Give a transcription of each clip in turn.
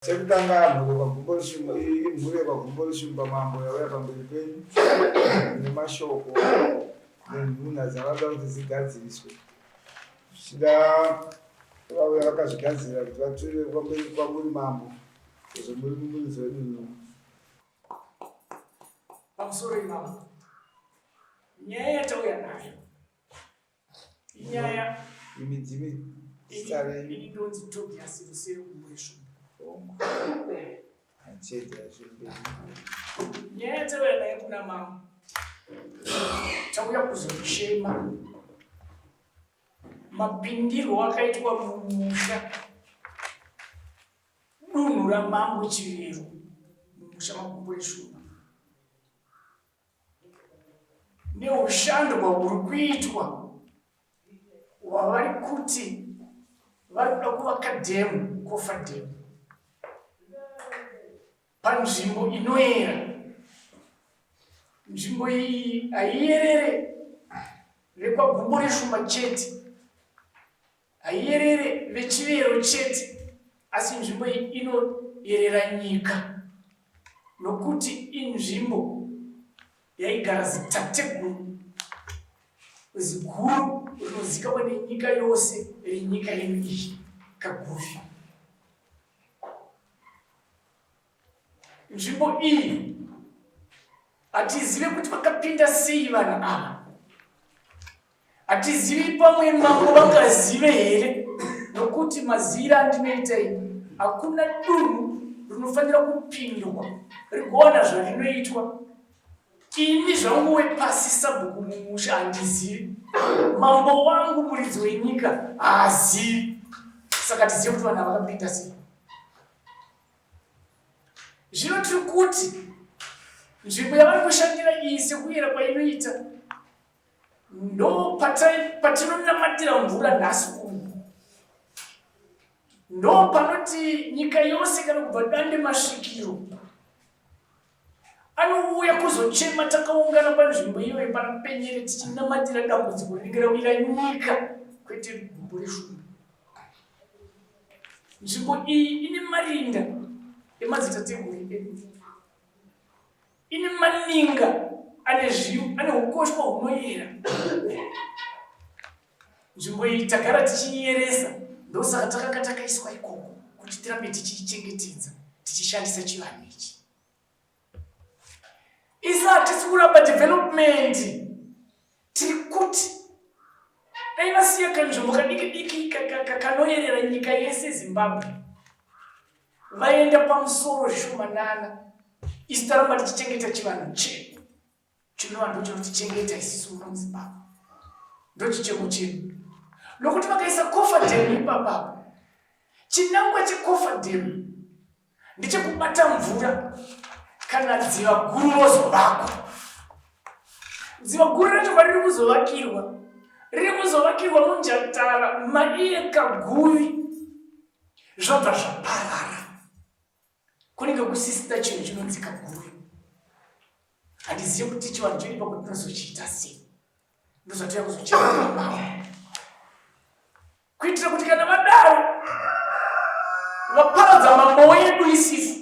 Chekutanga mhuri yekwaGumboreshumba imhuri yekwaGumboreshumba mambo yauya pamberi penyu nemashoko nenhunha dzavada kuti dzigadziriswe zvichida vauya vakazvigadzirira kuti vature kwamberi kwamuri mambo sezvo muri muridzi wedunhu. Pamusoro imambo, nyaya yatauya nayo inyaya imi dzimi zita renyu. Ini ndonzi Tobias Rusero Gumboreshumba. Nyaya yatauya nayo kuna mambo, tauya kuzochema mapindirwo akaitwa mumusha dunhu ramambo Chivero mumusha maGumboreshumba neushandwa huri kuitwa hwavari kuti vari kuda kuvaka dhemu, kofa dhemu panzvimbo inoyera. Nzvimbo iyi haiyerere vekwaGumboreshumba chete, Haiyerere vechivero chete asi nzvimbo iyi inoyerera nyika nokuti inzvimbo yaigara zitateguru ziguru rinozikamwa nenyika yose renyika yedu iyi Kaguvi. Nzvimbo iyi hatizive kuti vakapinda sei vanhu ava, hatizivi pamwe mambo vangazive here, nokuti maziviro andinoita ini hakuna dunhu rinofanira kupindwa rigowana zvarinoitwa. Ini zvangu wepasi sabhuku mumusha handizivi, mambo wangu muridzi wenyika haazivi, saka tizive kuti vanhu ava vakapinda sei. Zvino tiri kuti nzvimbo yavari kushandira iyi sekuyera kwainoita ndo patinonamatira mvura nhasi uno, ndo panoti nyika yose kana kubva dande masvikiro anouya kuzochema takaungana panzvimbo iyoyo panapenyere tichinamatira dambudziko rinenge rawira nyika kwete gumbo reshumba. Nzvimbo iyi ine marinda emadzitateguru edu, ine maninga ane zviyo ane ukoshwa hunoyera. Nzvimbo iyi tagara tichiiyeresa, ndosaka takanga takaiswa ikoko kuti tirambe tichiichengetedza tichishandisa chivanhu ichi. Isu hatisi kuramba development, tiri kuti dai vasiya kanzvimbo kadiki diki kanoyerera nyika yese Zimbabwe, vaenda pamusoro zvishomanana, isu taramba tichichengeta chivanhu chedu chinova ndochinotichengeta isisu muno muZimbabwe, ndochichemo chedu nokuti vakaisa coffer dam ipapapa. Chinangwa checoffer dam ndechekubata mvura kana dziva guru rozovakwa. Dziva guru racho kwariri kuzovakirwa, riri kuzovakirwa munjatara maiye Kaguvi, zvobva zvaparara, kunenge kusisina chinhu chinonzi Kaguvi. Handizivi kuti chivanhu chedu ipapo tinozochiita sei, ndozvatouya kuzochema mambo, kuitira kuti kana vadaro vaparadza mambo wedu isisu,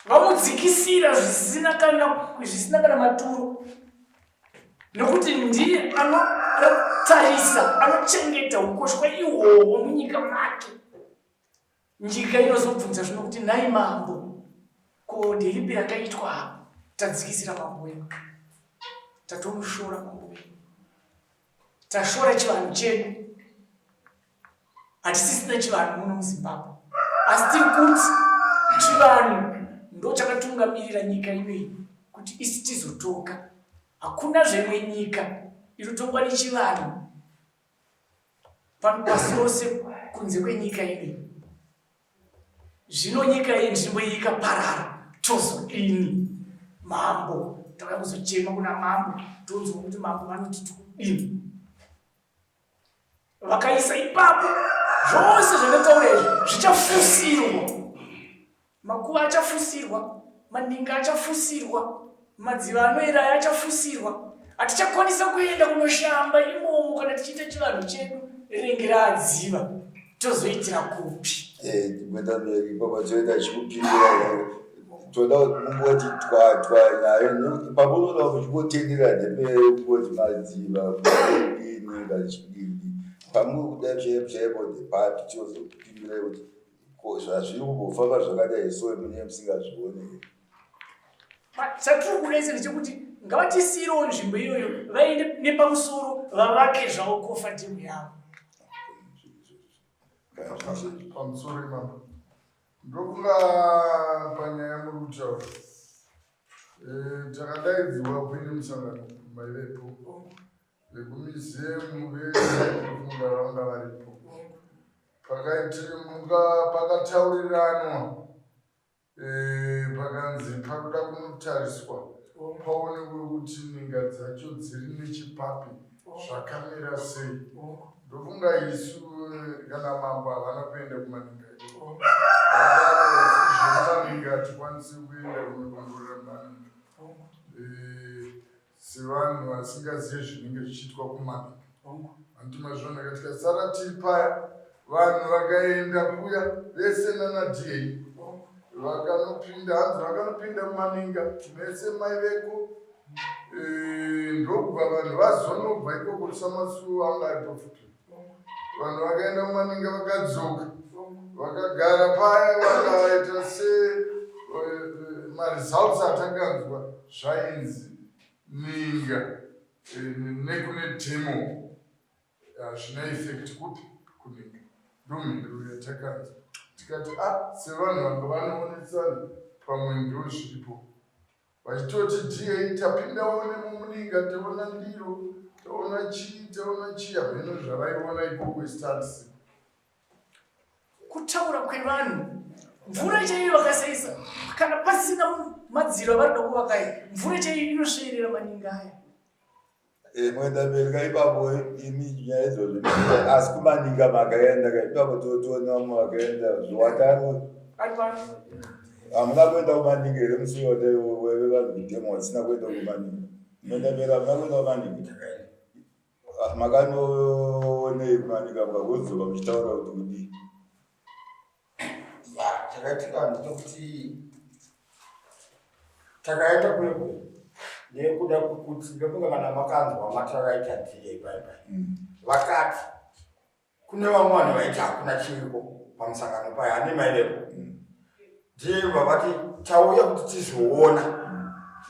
vamudzikisira zvisina kana zvisina kana maturo, nokuti ndiye anotarisa anochengeta ukoshwa ihwohwo munyika make. Nyika inozobvunza zvino kuti nhai mambo, ko nderipi rakaitwa apa? Tadzikisira mambo wedu, tatomushora mambo wedu, tashora chivanhu chedu, hatisisina chivanhu muno muZimbabwe. Asi tiri kuti chivanhu ndo chakatungamirira nyika inoyi kuti isi tizotonga. Hakuna zvemwe nyika inotongwa nechivanhu pano pasi rose kunze kwenyika inoyi. Zvino nyika iyi, nzvimbo iyi ikaparara tozodini? Mambo, tauya kuzochema kuna mambo, tonzwa kuti mambo vanoti tikudini. Vakaisa ipapo zvose zvandataura izvi zvichafusirwa, makuva achafusirwa, maninga achafusirwa, madziva anoera aya achafusirwa. Hatichakwanisa kuenda kunoshamba imomo kana tichiita chivanhu chedu, rinenge raadziva, tozoitira kupi? Eh, kuenda mberi ipapo toenda chikupindura toda kuti mungoti twatwa nayo nekuti ipapo unoda muchingotendera ndepekungoti madziva kudini kachidini pamuri kuda chaipo chaipo ndepapi tozokupindurai kuti ko zvazviri kumbofamba zvakadai so munenge musingazvione here. Chatiri kuda ndechekuti ngavatisiirewo nzvimbo iyoyo vaende nepamusoro vavake zvavo kofa dhemu yavo. Pamusoro imambo ndokunga panyaya muri kutaura eh, takadaidzwa kuine musangano maivepo vekumizimu vekufunga vanga varipo pakaitika pakatauriranwa Eh, pakanzi pakuda kunotariswa paonekwe kuti ninga dzacho dziri nechipapi zvakamira sei. Ndofunga isu eh, kana mambo havana kuenda kumaninga ikoko. Zvemaninga hatikwanisi kuenda kunodongorera maninga eh, sevanhu vasingazive zvinenge zvichiitwa kumaninga. Hanti mazviona ka tikasara tiri paya vanhu vakaenda kuya vese nana DA vakanopinda hanzi vakanopinda mumaninga mese maiveko eh, ndokubva vanhu vazonobva ikoko samasuo anga aripo futi vanhu vakaenda mumaninga vakadzoka vakagara paya vakaita se eh, maresults atakanzwa zvainzi ninga Eh, nekune demo hazvina effect kupi kuninga ndomhinduro yatakanzwa tikati a ah, sevanhu vanga vanoonesana pamwe ndo zviripo vachitoti da tapindawo nemumuninga taona ndiro taona chii taona chii hameno zvavaiona ikoko istatisi Kutaura kwevanhu mvura chaiyo vakasaisa kana pasina madziro avari kuda kuvaka mvura chaiyo inosveerera maningi aya. Eh, moenda mberi ka ipapo imi nyaya idzodzo asi kumaninga makaenda ka ipapo totoona vamwe vakaenda zviwataro hamuna kuenda kumaninga here musi weve vanhu kudemo vasina kuenda kumaninga moenda mberi hamuna kuenda kumaninga Ah, makanoonei kumanika mukagodzoka muchitaura kuti kudii? Chakaitika ndechekuti takaenda kwekwe nekuda kwekuti ndofunga kana makanzwa matakaita delay pai pai mm. vakati Kune vamwe vanhu vaiti hakuna chiriko pamusangano paya ane maivepo mm. ndiye vavati tauya kuti tizoona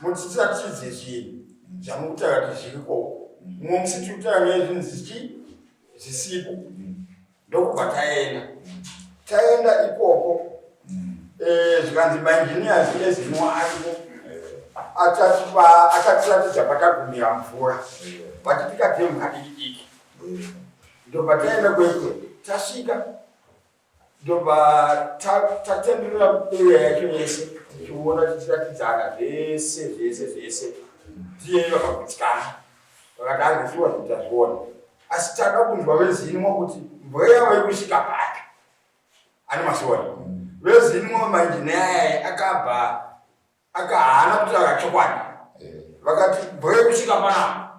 mutitiratidze zvinhu zvamukutaura kuti zviriko mm. mumwe musi tiri kutaura nyaya zvinhu zvichi zvisipo mm. ndokubva taenda taenda ikoko eh, zvikanzi maengineers ezino ariko achatiratidza patagumira mvura vachiti kadhemu kadiki diki ndobva taenda kwekwe tasvika ndobva tatenderera area yacho yese tichiona tichiratidzana zvese zvese zvese ndiye vakagutsikana vakati handiziwa kuti tazviona asi tada kunzwa vezinwa kuti mvura yavo ikusvika papi ane masiona vezinwa mainjiniya akabva akahaana kutaura chokwadi eh. vakati mvura ikusvika panapa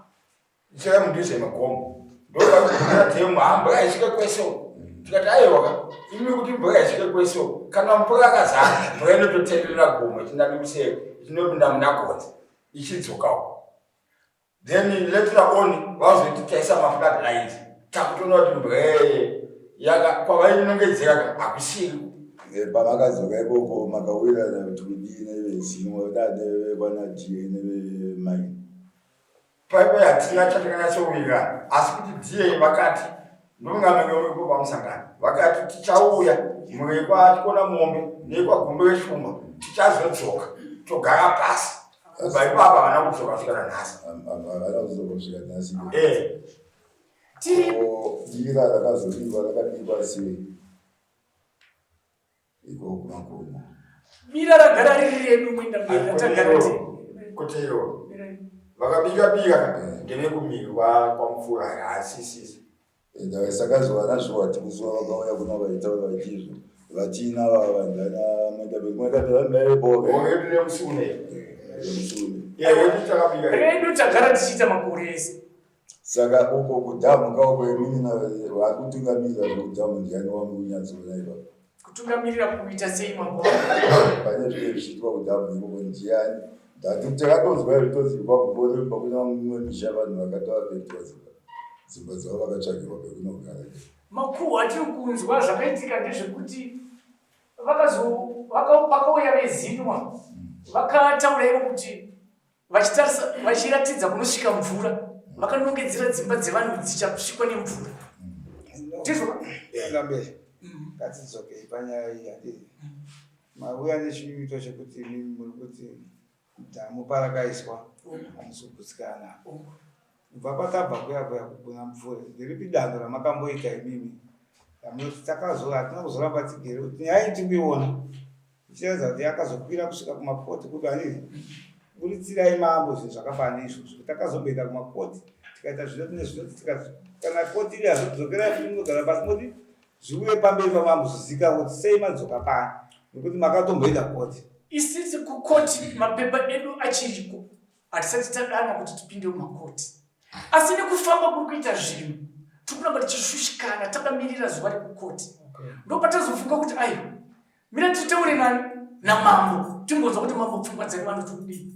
Ichaya mudhuze magomo. Ndopakuti dhemu ha mvura haisvike kwese uko. Tikati aiwa ka imi kuti mvura haisvike kwese uko. Kana mvura yakazara mvura inototenderera gomo ichinda nekuseri ichinopinda muna Gonza ichidzoka uko. Then later on vazoti taisa maflood lines takutoona kuti mvura yaka kwavainongedzera ka hakusiri. Eh, pamakadzoka ikoko makawirirana kuti kudii nevezimwe nevekwana DA nevemaini Paive hatina chatakanyatsowirirana asi kuti DA vakati ndongamenge uripo pamusangano vakati tichauya murikwa mombe nekwa Reshumba tichazodzoka togara pasi kubva ipapo havana kudzoka kusvika nanhasi. Havana kudzoka kusvika nhasi. Eh. Dira rakazobikwa rakabikwa sei? Iko kumakomo. Bira ragara riri redu mwenda mberi ratagara ti. Kuti iro. Vakabika bika ndeve kumiri kwaMupfura haasisisi. Sakazowana zviwati kuzuva vakauya kuno vaitaura vachizvo vatina vavandana mwenda mberi mwenda mberi vamaivepo. Redu remusune. Remusune. Redu tagara tichiita makore ese. Saka uko kudhamu kauko imini vari kutungamirira zvekudhamu ndiani wamunyatsoona ipapo? Kutungamirira kuita sei mambo? Pane zvinenge zvichiitwa kudhamu ikoko ndiani? Ndati takatonzwa zvitonzi kwakuboremba kuna mumwe misha vanhu vakatoafektwa dzimba dzimba dzavo vakatsvagirwa pekunogara. Makuhwa atiri kunzwa zvakaitika ndezvekuti vakauya vezinwa vakataura ivo kuti vachitarisa vachiratidza kunosvika mvura vakanongedzera dzimba dzevanhu dzichasvikwa nemvura ndizvo mberi ngatidzokei panyaya iyi handii mauya nechinyunyuto chekuti imimi muri kuti dhamu parakaiswa hamusi kugutsikana kubva kwatabva kuya kuya kugona mupfure nderipi danho ramakamboita imimi ramunoti takazo hatina kuzoramba tigere kuti nyaya iyi tiri kuiona ichiratidza kuti yakazokwira kusvika kumakoti kupi hanini buritsirai mambo zvinhu zvakafanana neizvozvo kuti takazomboenda kumakoti tikaita zvinoti nezvinoti tikati kana koti iri hazodzokerai futi munogara pasi moti zviuye pamberi pamambo zvizikanwe kuti sei madzoka pano nekuti makatomboenda koti isisi kukoti mapepa edu achiriko hatisati tadanwa kuti tipinde mumakoti asi nekufamba kuri kuita zvinhu tiri kuramba tichishushikana takamirira zuva rekukoti ndopatazofunga kuti aiwa mira titaure nani namambo timbonzwa kuti mambo pfungwa dzake vanoti kudii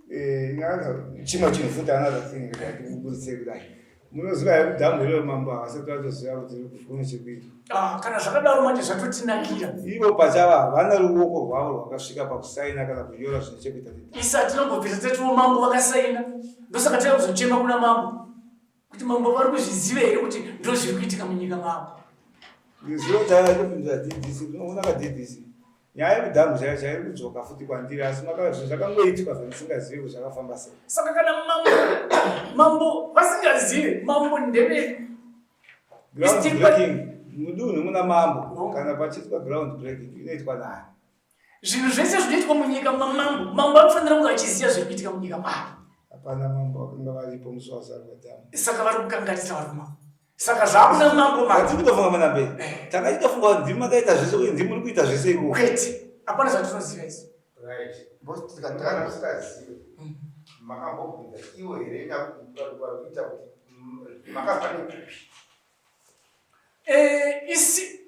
eh, chimwe chinhu futi another thing ndikuburitse kudai munoziva here kuti dhamu iroro mambo havasati vatoziva kuti kune chekuitwa ah, kana zvakadaro manje zvatotinakira ivo pachava havana ruoko rwavo rwakasvika pakusaina kana kunyora zvine chekuita isa tinombobvisa tatiwo mambo vakasaina ndosaka taiya kuzochema kuna mambo kuti mambo vari kuzviziva here kuti ndo zviri kuitika munyika mavo Ndizvo taya kupindura DDC unoona ka DDC nyaya yekudhamu chaiyo chaiyo iri kudzoka futi kwandiri asi maka zvinhu zvakangoitika zvandisingazivi kuti zvakafamba sei. Saka kana mambo mambo vasingazive mambo ndevedu. Ground breaking mudunhu muna mambo kana pachiitwa ground breaking inoitwa nani? Zvinhu zvese zvinoitwa munyika mamambo mambo anofanira kunge achiziva zviri kuitika munyika make. Hapana mambo vakanga varipo musi wazarwa dhamu. Saka vari kukanganisa vari kumambo. Saka zvakuna mambo manje. Hatiri kutofunga mana mberi. Eh. Tanga titofunga kuti ndimi makaita zvese uye ndimi muri kuita zvese ikoko. Kwete. Hapana zvatinoziva isu. Right. Boss tikatanga musingazive. Mm. Makambobvunza iwo here nyakuita kuti makabva nekupi? Eh, isi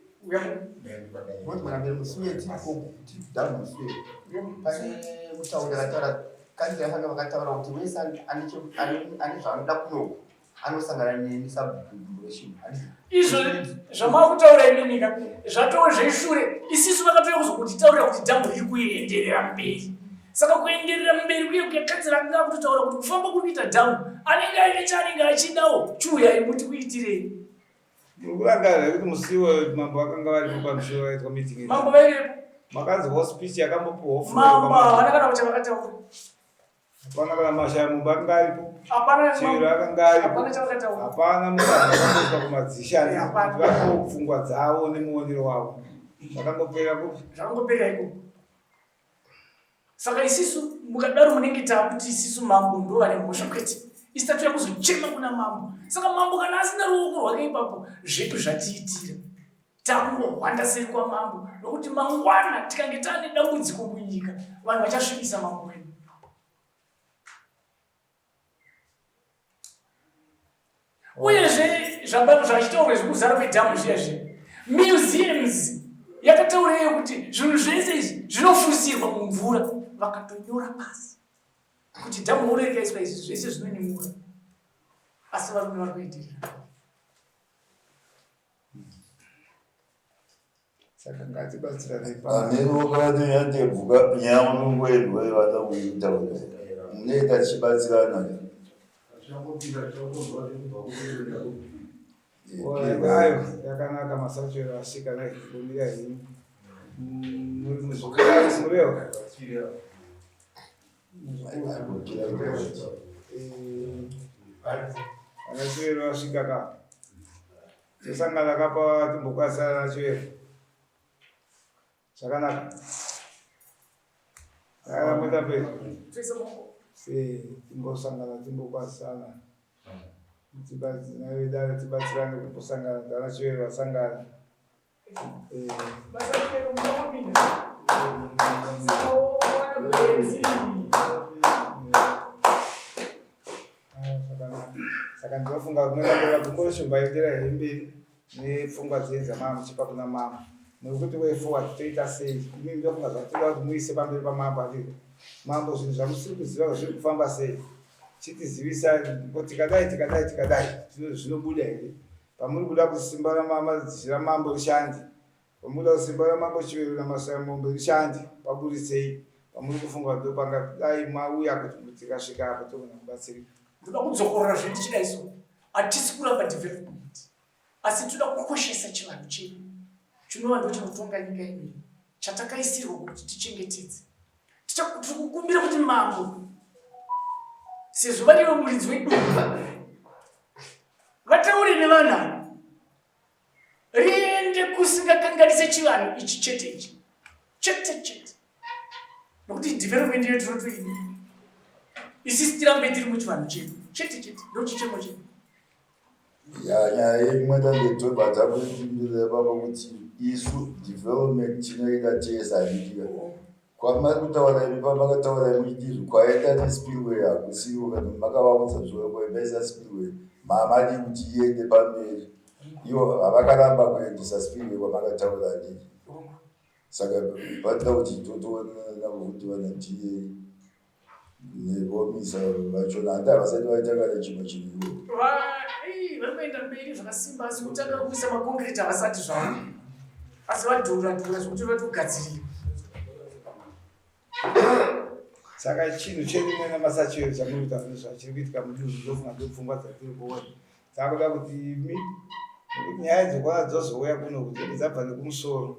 Kuti mwana mberi musuwe tiri tiri kudhamu musuwe. Pane mutauri akataura kanzira vanga vakataura kuti wese ane ane zvaanoda kunoku anosangana neni sabhuku Izvo zvamakutaura imimi ka zvatoo zveshure isisu vakatouya kuzokutitaurira kuti dhamu riri kuenderera mberi. Saka kuenderera mberi kuye kuya kanzira akanga akutotaura kuti kufamba kuri kuita dhamu anenge aine chaanenge achidawo chiuyai muti kuitirei. Muri kurangarira kuti musi iwoyo mambo vakanga varipo pamusi wakaitwa meeting. Mambo vaivepo. Makanzwawo speech yakambopiwawo Mambo havana kana kuti vakataura. Hapana kana mashaya mumba akanga aripo. Hapana Chero akanga aripo. Hapana chavakataura. Hapana mukana wakamboiswa kumadzishe ani kuti vapewo pfungwa dzavo nemuonero wavo. Zvakangopera kupi? Zvakangopera ikoko. Saka isisu mukadaro munenge taakuti isisu mambo ndo vane mhosva kwete. Isu tatouya kuzochema kuna mambo. Saka mambo kana asina ruoko rwake ipapo zvedu zvatiitira. Takungohwanda seri kwamambo nokuti mangwana tikange taane dambudziko munyika vanhu vachasvibisa mambo wedu. Uyezve zvachitaurwa zvekuzara kwedhamu zviya zviya museums yakataureyo kuti zvinhu zvese izvi zvinofusirwa mumvura vakatonyora pasi kuti dhamu huru rikaiswa izvi zvese zvinonyumura asi varume vari kuenderera Saka ngatibatsiranei pa. Ameno kana yandebvuka nyaya munongoendwa vada kuitaura. Munoita tichibatsirana. Ayo yakanaka masachero asvika naigomira henyu. Muri muzukuru murewa. Ana Chivero vasvika ka. Tosangana kapa timbokwazisana naChivero. Zvakanaka. Saka moita mberi. Eh, timbosangana timbokwazisana. Tibatsirane vedare tibatsirane kumbosangana tana Chivero vasangana. Saka ndinofunga kunoenda kumbosho mbaendera hembe nepfungwa dzenyu dzamama muchipa kuna mama. Muri kuti way forward toita sei? Imi ndofunga zvatinoda kuti muise pamberi pamambo anditi mambo zvinhu zvamusiri kuziva zviri kufamba sei? Chitizivisai kuti tikadai tikadai tikadai zvinobuda here? Pamuri kuda kuti simba ramambo rishande, pamuri kuda kuti simba ramambo Chivero naMasayamombe rishande, paburitsei pamuri kufunga kuti ndopangadai mauya kuti tikasvika apo togona kubatsirika. Ndoda kudzokorora zve ndichidai so, hatisi kuramba development asi tinoda kukoshesa chivanhu chedu chinova ndo chinotonga nyika ino chatakaisirwa kuti tichengetedze. Tiri kukumbira kuti mambo sezvo varivo muridzi wedunhu vataure nevanhu ava riende kusingakanganise chivanhu ichi chete ichi chete chete nokuti development yedu tinotoida isisi tirambe tiri muchivanhu chedu chete chete ndochichemo chedu. Ya nyaya yedu mwatange tobva takuimbira baba kuti isu development tinoida tese handitika kwamari kutaura imi pamakataura imi muchiti izvi kwaenda nespillway hakusiriwo kana makavaudza zvoyo kwaendaisa spillway mamadii kuti iende pamberi ivo havakaramba kuendesa spillway kwamakataura handiti saka vanoda kuti totoonana navo kuti vana da nevomisa vachona handi havasati vaita kana chimwe chinhu ivo vari kuenda mberi zvakasimba asi kutanga kuisa makonkiriti havasati zvavo asi vadhura dhura zvekuti vatogadzirira. Saka chinhu chedu mwena masachero chamuri kuita nezvachiri kuitika mudunhu ndofunga ndopfungwa dzatiri kuona dzakuda kuti imi nekuti nyaya dzokwana dzozouya kuno kuti dzabva nekumusoro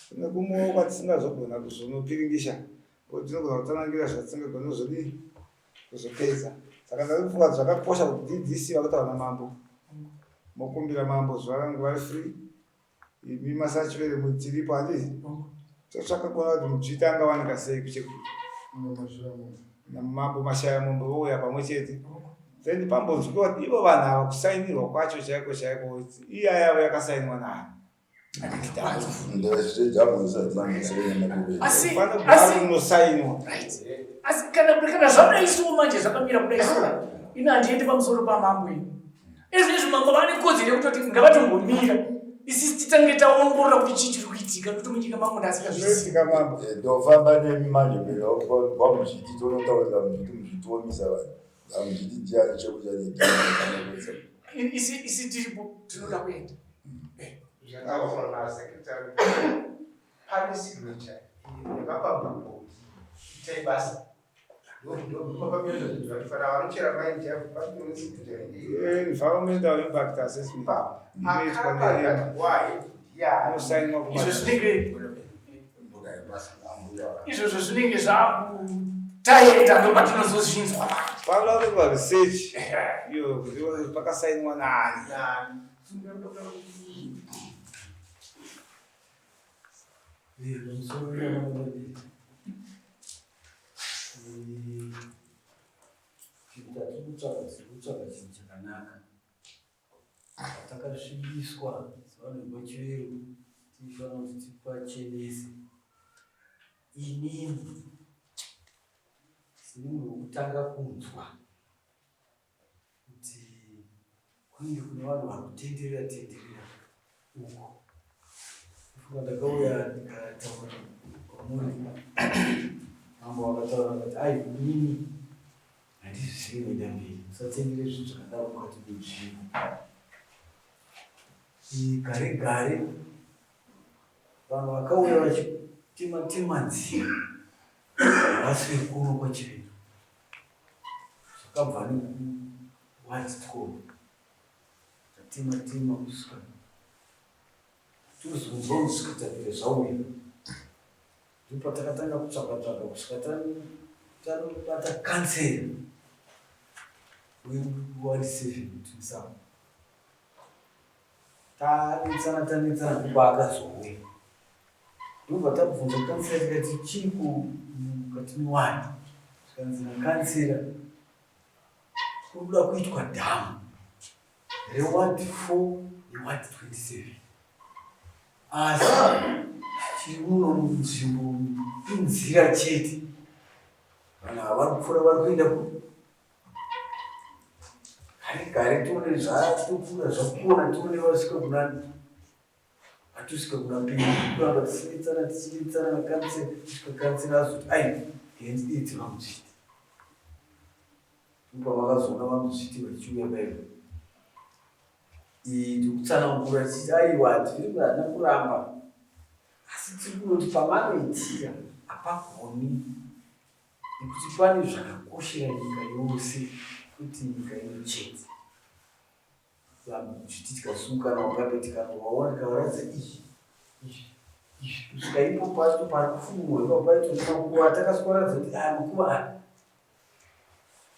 kune kumwewo kwatisingazogona kuzonopiringisha kuti tinogona kutsanangira zvatisingagoni kuzodii kuzopedza. Saka ndari kufunga kuti zvakakosha kuti DDC vakutaura namambo mokumbira mambo zuva rangu vari free imi masachivere tiripo handiti totsvaka kuona kuti mudzviti angawanika sei kuchekuti namambo mashaya mombe vouya pamwe chete then pambonzwiwa kuti ivo vanhu ava kusainirwa kwacho chaiko chaiko iya yavo yakasainwa naani. Asi kana zvadaisiwo manje zvakamira kudaisiwa ini handiendi pamusoro pamambo ini izvi izvi mambo vane kodzero yekutoti ngavatombomira isisi titange taongorora kuti chii chiri kuitika nokuti munyika mangu ndasingazvizivi. Ndofamba nemi manje kwamuchiti tonotaurira muchiti muchiti womisa vanhu amuchiti ndiani chekudya nedii isi tiripo tinoda kuenda. Zvakataurwa nasekretary pane signature yakapa mvumo kuti itai basa. Environmental impact assessment inoitwa neEMA inosainwa Izvo zvinenge izvozvo zvinenge zvakutaenda ndopatinozozvinzwa manje. Panoda kuitwa research iyo kuziva kuti pakasainwa nani. Chinhu chatiri kutsvaga tiri kutsvaga chinhu chakanaka. Takasvibiswa sevanhu vepachivero tichifanira kuti tipachenese. Inini seni munhu wekutanga kunzwa kuti kunenge kune vanhu vari kutenderera tenderera uko. Ndofunga ndakauya ndikataura kwamuri, mambo vakataura vakati ai inini handizvizivi kuenda mberi, musatendere zvinhu zvakadaro mukati menzvimbo. Gare gare vanhu vakauya vachitema tema nzira havasi vekuno kwaChivero, zvakabva nekuWard 12 tatema tema kusvika tozonzwa kusvika tapera zvauya ndopatakatanga kutsvaga tsvaga kusvika tanobata kanseri weWard 7 kuti tanetsana tanetsana ndokwaakazouya ndobva tabvunza kansera tikati chii mukati mewadi zvikanzi nakansera kuri kuda kuitwa dhamu reward 4 neward 27 asi chiri muno munzvimbo inzira chete vanhu ava vari kupfuura vari kuenda ku gare gare tione zvatopfuura zvakona tione vasvika kunani. Takatosvika kuna piri kuramba tichinetsana tichinetsana nakansela kusvika kansela azoti ai ndidedze vamudzviti. Ndopavakazoona vamudzviti vachiuya paipo. Ndikutsanangura tichiti aiwa hatiri hatina kuramba asi tiri kunoti pamanoitira hapagoni nekuti pane zvakakoshera nyika yose kuti nyika ino chete. Vanhu tikasuka navo paipe tikanovaona tikavaratidza izvi izvi izvi kusvika ipo pacho pari kufumurwa ipapo paitove nemakuva atakaswaradza kuti aya makuva aya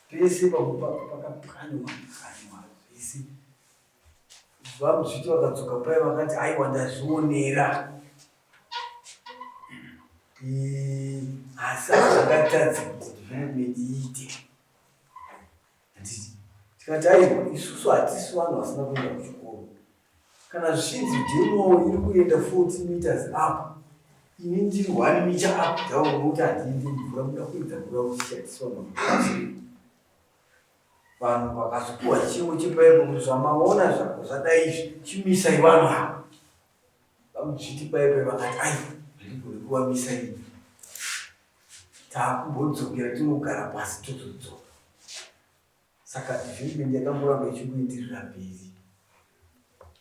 pese pakapwanywa pwanywa zvese vamuzviti vakadzoka paye vakati aiwa ndazvionera asi hazvingatadzi kuti development iite Handiti tikati aiwa isusu hatisi vanhu vasina kuenda kuchikoro. Kana zvichinzi demo iri kuenda 40 meters up, ini ndiri 1 meter up down nokuti handiendi mvura muda kuedza kureva kuti chii hatisi vanhu vanoziva. Vanhu vakazopiwa chichemo chepaipo kuti zvamaona zvadai izvi chimisai vanhu ava. Vamudzviti paipai vakati aiwa handigoni kuvamisa ini. Takumbodzokera tinogara pasi tozodzoka. Saka development yakangoramba ichingoenderera mberi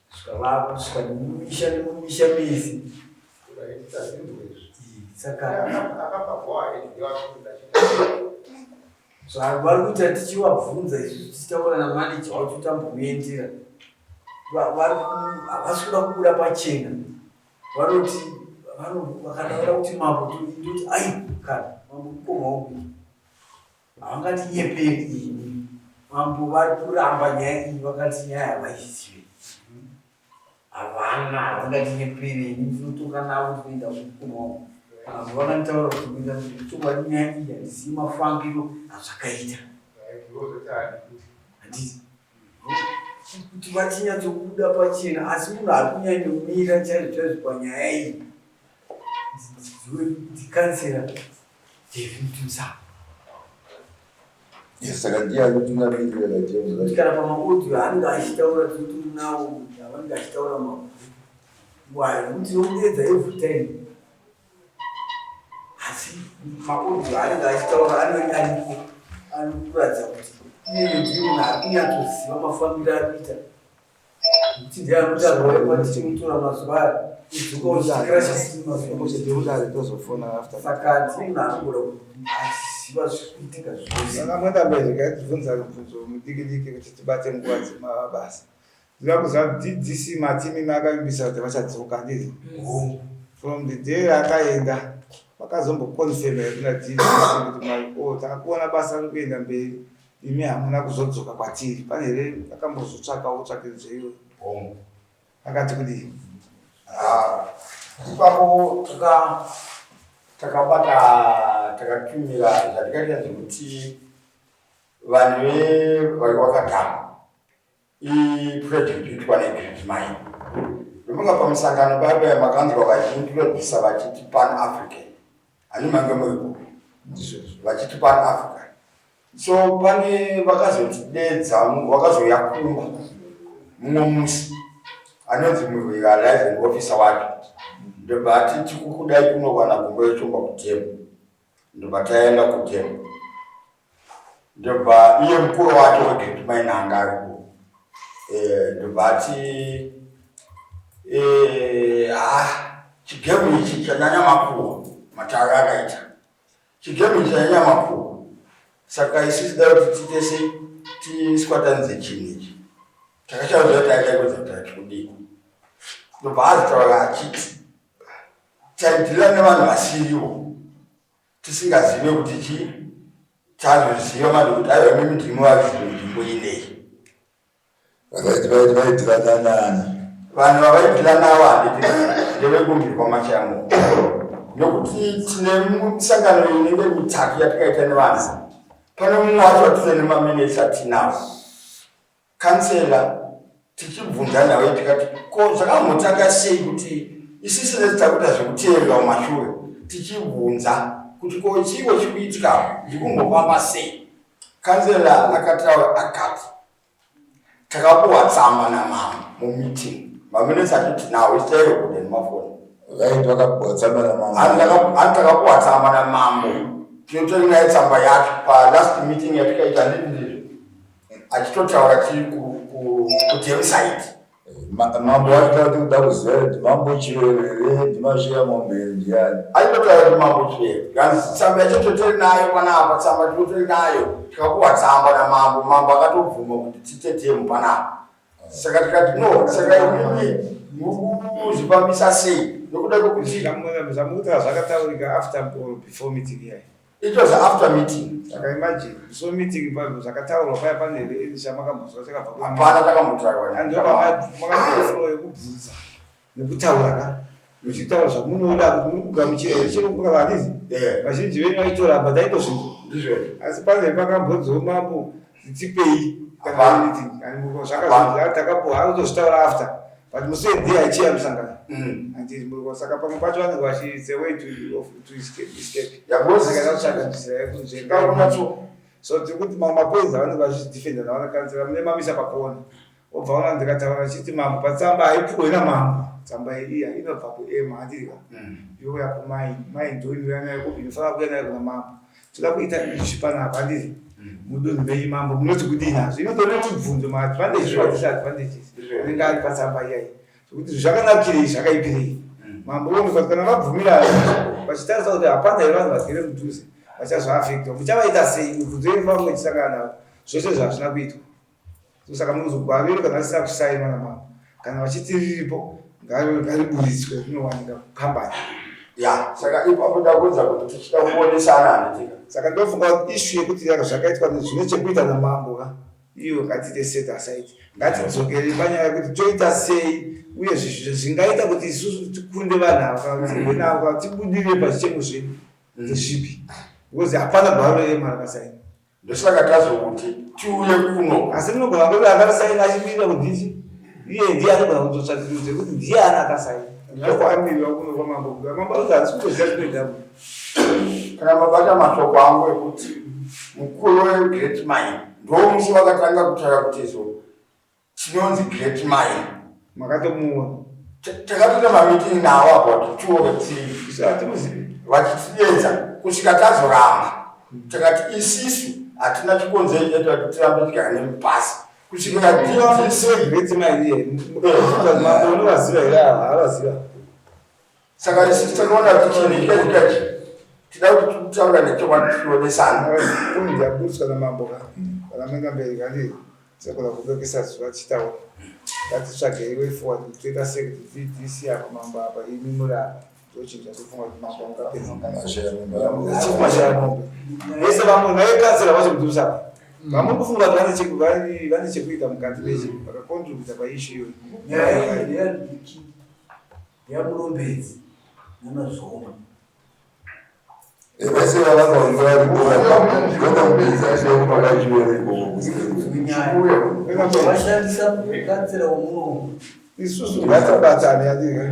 kusvika vakusvika nemumisha nemumisha mese. Saka zvavari kuita tichivabvunza isusu tichitaura namaneja wacho tambomuendera havasi kuda kubuda pachena Vanoti vakataura kuti mambo ndoti ai kana mambo mukoma wangu havangatinyeperi ini mambo vari kuramba nyaya iyi vakati nyaya havaizive havana havangatinyeperi ini ndinotonga navo ndinoenda kumukoma wangu mambo vakanditaura kuti kuenda chokwadi nyaya iyi handizivi mafambiro azvakaita handiti kuti vachinyatsobuda pachena asi munhu ari kunyanyomira chaizvo chaizvo panyaya iyi ndikansela David Musa. Saka ndiye anotungamirira James. Kana pamaaudio aanenge achitaura tinotori nawo avanenge achitaura mabhuku iwayo nekuti tinomuedza every time asi maaudio aanenge achitaura anenge ariko anokuratidza kuti iyeye ndiye munhu ari kunyatsoziva mafambiro ari kuita nekuti ndiye anotaura mazuva aya udzoka uchitirasha saka ndiye munhu anogona achiziva zviri kuitika zvose. Saka mwendamberi ngaitibvunza mubvunzo mudiki diki kuti tibate nguva dzemabasa. Ndinoda kuziva kuti DDC mati imimi akavimbisa kuti vachadzoka handiti? Hongu. From the day raakaenda vakazomboconfirma here kuna DDC kuti mai oh takakuona basa riri kuenda mberi imi hamuna kuzodzoka kwatiri. Pane here akambozotsvakawo tsvakiridzo iyoyo? Hongu. Akati kudii? Ah, ipapo taka takabata takatumira zvatikaita zvekuti vanhu vevakatama iproject inoitwa negrid mine ndofunga pamusangano paya paya makanzwa vachiintrodusa vachiti pan african hani mange muripo vachiti pan african so pane vakazotidedza vakazouya kumba mumwe musi anonzi murealizing officer wacho ndobva ati tikukudai kunowana gumbo rechomba kudhemu ndobva taenda kudhemu ndobva iye mukuru wacho wegate mine anga aripo eh, ndobva ati eh, ah, chigemu ichi chanyanya makuhwa matare akaita chigemu ichi chanyanya makuhwa saka isu tida kuti tiite sei tiswatanidze chinhu ichi takashaudza kuti aida kuedza kuti atikudiko ndobva azitaura achiti taidhila nevanhu vasirivo tisingazive kuti chii tazoziva manje kuti aiwa imimi ndimi varidzi venzvimbo ineyi Vaidhila nani? Vanhu vavaidhila navo handiti ndevekumbirwa machamo nokuti tine misangano inenge mitatu yatikaita nevanhu pane mumwe wacho watine nemaminitsi atinawo Kansela tichibvunza nhau iyi tikati ko zvakambotanga sei kuti isisi nesi takuita zvekuteerera kumashure tichibvunza kuti ko chiiko chikuitika zvikumbofamba sei kansela akataura akati takapuwa tsamba namama mumeeting. Maminutes atiti nawo ichitairekodha nemafoni. Vaiti vakapuwa tsamba namambo. Hanti takapuwa tsamba namambo. Tinotori naye tsamba yacho palast meeting yatikaita handiti ndizvo. Achitotaura tiri kudemside. Mambo wacho tati kuda kuziva kuti mambo Chivero here ndiMashiya mombe here ndiani. Aitotaura kuti mambo Chivero. Zvikanzi tsamba yacho totori nayo panapa tsamba tinotori nayo. Tikapuwa tsamba namambo mambo akatobvuma kuti tiite demo panapa. Saka tikati no saka imimi muri kuzvifambisa sei nokuda kwekuti Zvamukutaura zvakataurika after or before meeting iyayi. It was after meeting. Saka imagine before meeting pa zvakataurwa paya pane here chamakambonzwa chakabva kuna Hapana chakambotaurwa. And makapiwa floor yekubvunza nekutaura ka muchitaura zvamunoda kuti muri kugamuchira here chero kukava handizi vazhinji venyu vaitoramba taitozvinzwa Ndizvo. asi pane pakambonziwo mambo tipei kana anything zvakazonzi takapuwa akutozvitaura after but musi weday aichiya musangano handiti muri saka pamwe pacho vanenge vachi it's a way to, of, to escape, escape. Saka kutsvaga nzira yekunzvenga so tiri kuti mamwe mapoints avanenge vachidefenda navana kansela mune mamisa pakona obva ona ndikataura chiti mambo patsamba haipuwe namambo tsamba iya inobva kuema handiti ka youya kumai mai ndo inouya nayo kupi inofanira kuuya nayo kuna mambo toda kuita izvi panapa handiti mudunhu menyu mambo munoti kudii nazvo inotore mibvunzo maadvantage madisadvantages anenge ari patsamba iyai zvekuti zvakanakirei zvakaipirei mambo voonekwa kuti kana vabvumira vachitarisa kuti hapana here vanhu vagere mudhuze vachazoafektwa muchavaita sei mibvunzo inofanira kunge ichisangana navo zvose zvazvina kuitwa so saka munozogwaviro kana risina kusainwa namambo kana vachiti riripo ngariburitswe rinowanika kukambani Ya, saka ipapo ndakuudza kuti tichida kuonesana handitika. Saka ndofunga kuti issue yekuti zvakaitwa zvine chekuita namambo ka iyo ngatiite set aside ngatidzokere panyaya yekuti toita sei uye zvingaita kuti isusu tikunde vanhu ava kana kuti tirwe navo kana tibudirire pazvichemo zvedu ndezvipi because hapana gwaro rerema rakasaina Ndosaka tazokuti tiuye kuno. Asi munogona kunge akarisaina achimirira kudhichi iye ndiye anogona kutotsvakirudzo yekuti ndiye ana akasaina. Zvakwamirwa kuno kwamambo mambo anoti handisi kutoziva zvinoita munhu. Kana mabata mashoko angu ekuti mukuru weGreat Mine ndomusi wakatanga kutaura kuti izvo Chinonzi great mine. Makatomuona. Takatoita mameeting nawo about two or three. Isu hatimuzivi. Vachitiedza kusvika tazoramba. Takati isisu hatina chikonzero chaita kuti tirambe tigara nemupasi. Kusvikira DDC. Great mine iye. Mambo unovaziva here ava? Havaziva. Saka isu takaona kuti chinhu chikaitika ichi tida kuti titaura nechokwadi tionesana. Point yaburitswa namambo ka kana maenda mberi kani tinogona kudokesa zuva tichitaura ngatitsvagei way forward kuti toita sei kuti VDC apa mambo apa imi muri apa ndochinhu chatofunga kuti mambo angapedza Chief Mashaya mombe vese vamwe naye kansela vacho kuti usapa vamwe kufunga kuti vane chekuita mukati mechi vakacontributa paissue iyoyo Nyaya iyi ndeyadiki yaMurombedzi naMazvoma. Vese vavakaunza varikuenda kupakachiwere ikoko. Vashandisa kansela womuno. Isusu ngatibatane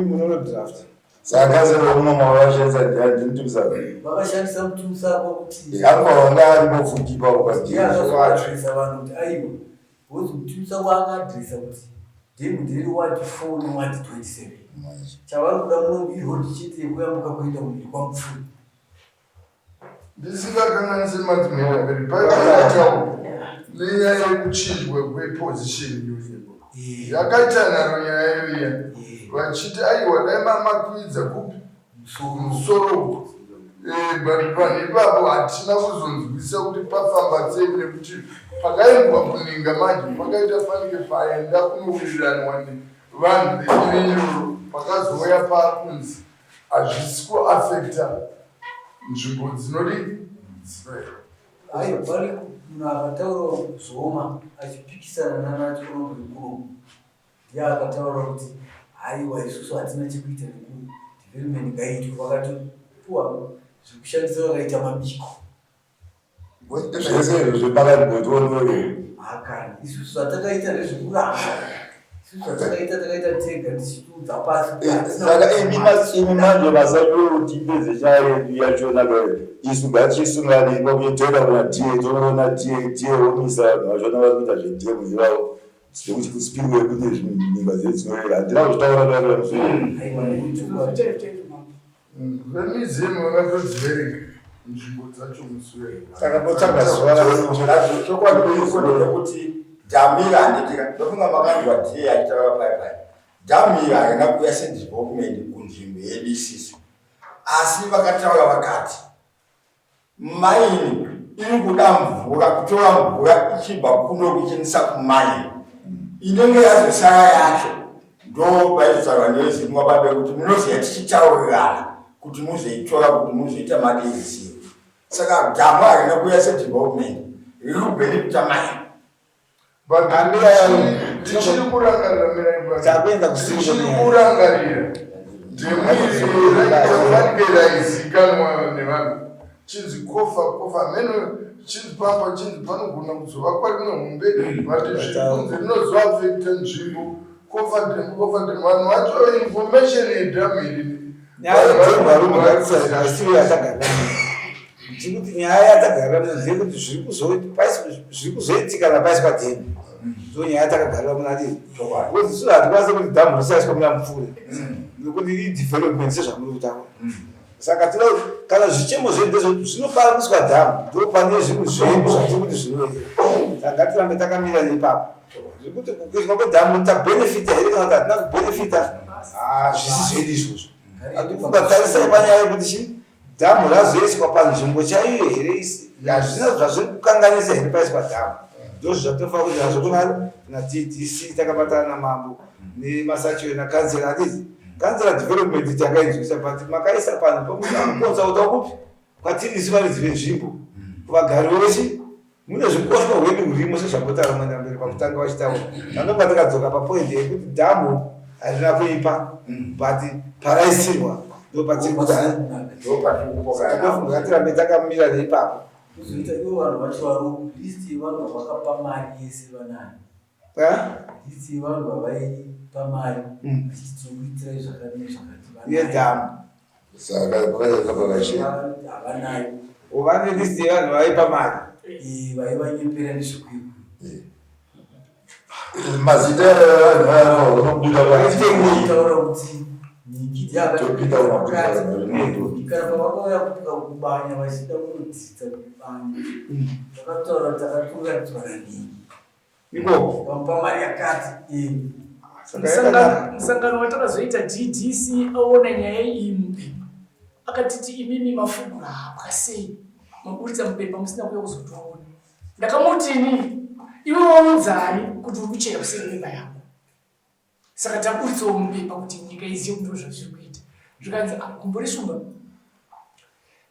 munodraft. Saka kansela womuno mavashandisa ndiani ndimutumisako? Vakashandisa mutumisako kuti Anofanira kunge aripo futi ipapo Ndiye akazoadresa vanhu kuti aiwa because mutumisako akaadresa kuti dhemu ndere ward 4 neward 27 chavari kuda muno iroad chete yekuyambuka kuenda kumhiri kwaMupfuri. Ndisingakanganise madzimai mberi paitawo nenyaya yekuchinjwa kweposition iyoyo yakaita nharo nyaya iyoya vachiti aiwa dai mamakwidza kupi kumusoro uku but vanhu ipapo hatina kuzonzwisa kuti pafamba sei nekuti pakaendwa kuninga manje pakaita fanike paenda kunowiriranwa nevanhu venyoro pakazouya pakunzi hazvisi kuafekta nzvimbo dzinodi dzinoera. Ayi pari munhu akataura Zvoma achipikisana nana Chikorombe Mukuru ndiye akataura kuti haiwa isusu hatina chekuita neku development ngaiitwe vakatopuwa zvekushandisa vakaita mabiko. Zvese izvo zvepakati potionoyo. Hakani isusu zvatakaita ndezvekuramba isusu zvatakaita takaita tega tichitiudza pasi kuti hatina Saka imi imi manje basa kuti tipedze nyaya yedu yachona kayo. Isu ngatisunganei pakuti toenda kuna DA tonoona DA DA womisa vanhu vachona vari kuita zvedemo ivavo. Nekuti kuspillway kune nyika dzedu dzinoyera. Handina kuzvitaura taura musi. Vemizimu vakatodziverenga nzvimbo dzacho musi weyo. Saka motsvaga zuva Chokwadi ndechekuti dhamu iri handitika ndofunga makanzwa tiye achitaura pai pai. Dhamu iri harina kuuya sedevelopment kunzvimbo yedu isisu. Asi vakataura vakati Maini iri kuda mvura, kutora mvura ichibva kuno kuchiendesa kumaini. Inenge yazosara yacho ndo paizotaurwa neveZimwa babe kuti munoziva tichitaurirana kuti muzoitora kuti muzoita madiridziro. Saka dhamu harina kuuya sedevelopment, riri kubenefita maini. Tichiri kurangarira mirai Takuenda kusiri tichiri kwenyaya. kurangarira ndemwiri raizikanwa nevanhu chinzi kofa kofa meno chinzi pamba chinzi panogona kuzovakwa rimwe hombe but zviri kunzi rinozoafekta nzvimbo kofa dhemu kofa dhemu vanhu vacho information yedhamu iri Nyaya yedhemu varume ngatisasiyo yatagarira. Tikuti nyaya yatagarira muno ndeyekuti zviri kuzoitika napaiswa dhemu. Ndo nyaya yatakagarira muno adii. Because isu hatikwanisi kuti dhamu risaiswa muna Mupfure. Nekuti idevelopment sezvamuri kutaura. Saka tinoda kuti kana zvichemo zvedu ndezvekuti zvinoparaniswa dhamu ndo pane zvinhu zvedu zvatiri kuti zvinoera. Saka ngatirambe takamira neipapo. Zvekuti kuiswa kwedhamu tabenefita here kana kuti hatina kubenefita hazvisi zvedu izvozvo. Andikufunga tarisai panyaya yekuti chii dhamu razoiswa panzvimbo chaiyo here isi hazvina zvazviri kukanganisa here paiswa dhamu. Ndozvo zvatinofanira kuti nazvo kuna na DDC takabatana namambo nemasachiwe nakanzera handiti kanzera development takainzwisa but makaisa panhu pamukonzauta kupi kwatiri isu varidzi venzvimbo kuvagari vese mune zvikoshwa hwedu hurimo sezvambotaura mwendamberi pakutanga vachitaura tanobva takadzoka papoindi yekuti dhamu harina kuipa but paraisirwa ndopatiri kuti ndofunga ngatirambe takamira neipapo. Kuzoita ivo vanhu vacho vari list yevanhu vavakapa mari yese vanayo. List yevanhu vavaipa mari vachiti tinokuitirai zvakati nezvakati vanayo. Yedhamu. Saka pakaita pakachena. Havanayo. Vane list yevanhu vaipa mari. Vaivanyepera nezvekuiku. Mazita evanhu vaya vanobuda Taura kuti nyiki Topinda dzakati kana pavakauya kubanya vachida kunodzidza kubanya vakataura kuti takatunganidzwa nanhingi Ikoko. Vamupa mari yakati. Musangano watakazoita DDC aona nyaya iyi mupepa akatiti imimi mafugura hapwa sei maburitsa mupepa musina kuuya kuzotiona. Ndakamuti inini iwe waudzani kuti uri kuchera kuseri kwemba yako. Saka taburitsawo mupepa kuti nyika izive kuti ndozvazviri kuita. Zvikanzi ah, gumbo reshumba.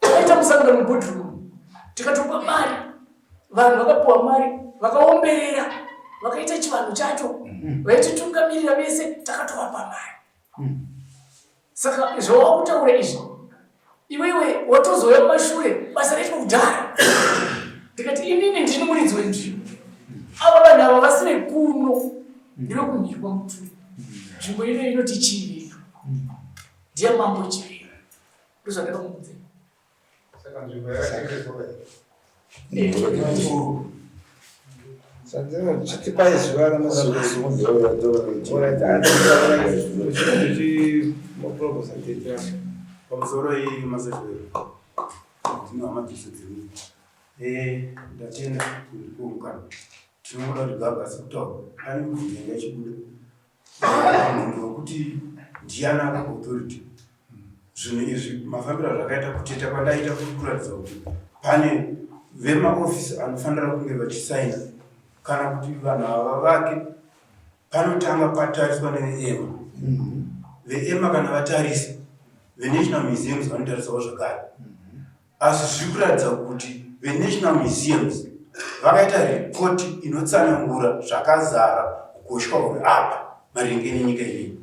Takaita musangano muboardroom tikatopa mari vanhu vakapiwa mari vakaomberera vakaita chivanhu chacho vaititungamirira vese takatovapa mari. Saka zvawakutaura izvi iwewe watozouya mumashure basa raitwa kudhara. Ndikati inini ndini muridzi wenzvimbo, ava vanhu ava vasi vekuno ndevekumhirwa muturi. Nzvimbo ino inoti Chivero ndiye mambo Chivero, ndozvandakamuudza. Saka nzvimbo yakatengeswa Chitipai zuva Pamusoro iyi masachwero tino hama dzese dziri ndatenda kundipiwa mukana. Tinoda kuti gabva asi kutaura pane mibvunzo yanga ichibuda mubvunzo wekuti ndiani akapa authority zvinhu izvi mafambiro azvakaita kuteta kwandaita kuri kuratidza kuti pane vemaofisi anofanira kunge vachisaina kana kuti vanhu ava vake panotanga patariswa neveema. Veema kana vatarisa venational museums vanotarisawo zvakare. Asi zviri kuratidza kuti venational museums vakaita ripoti inotsanangura zvakazara kukoshwa huri apa maringe nenyika inei.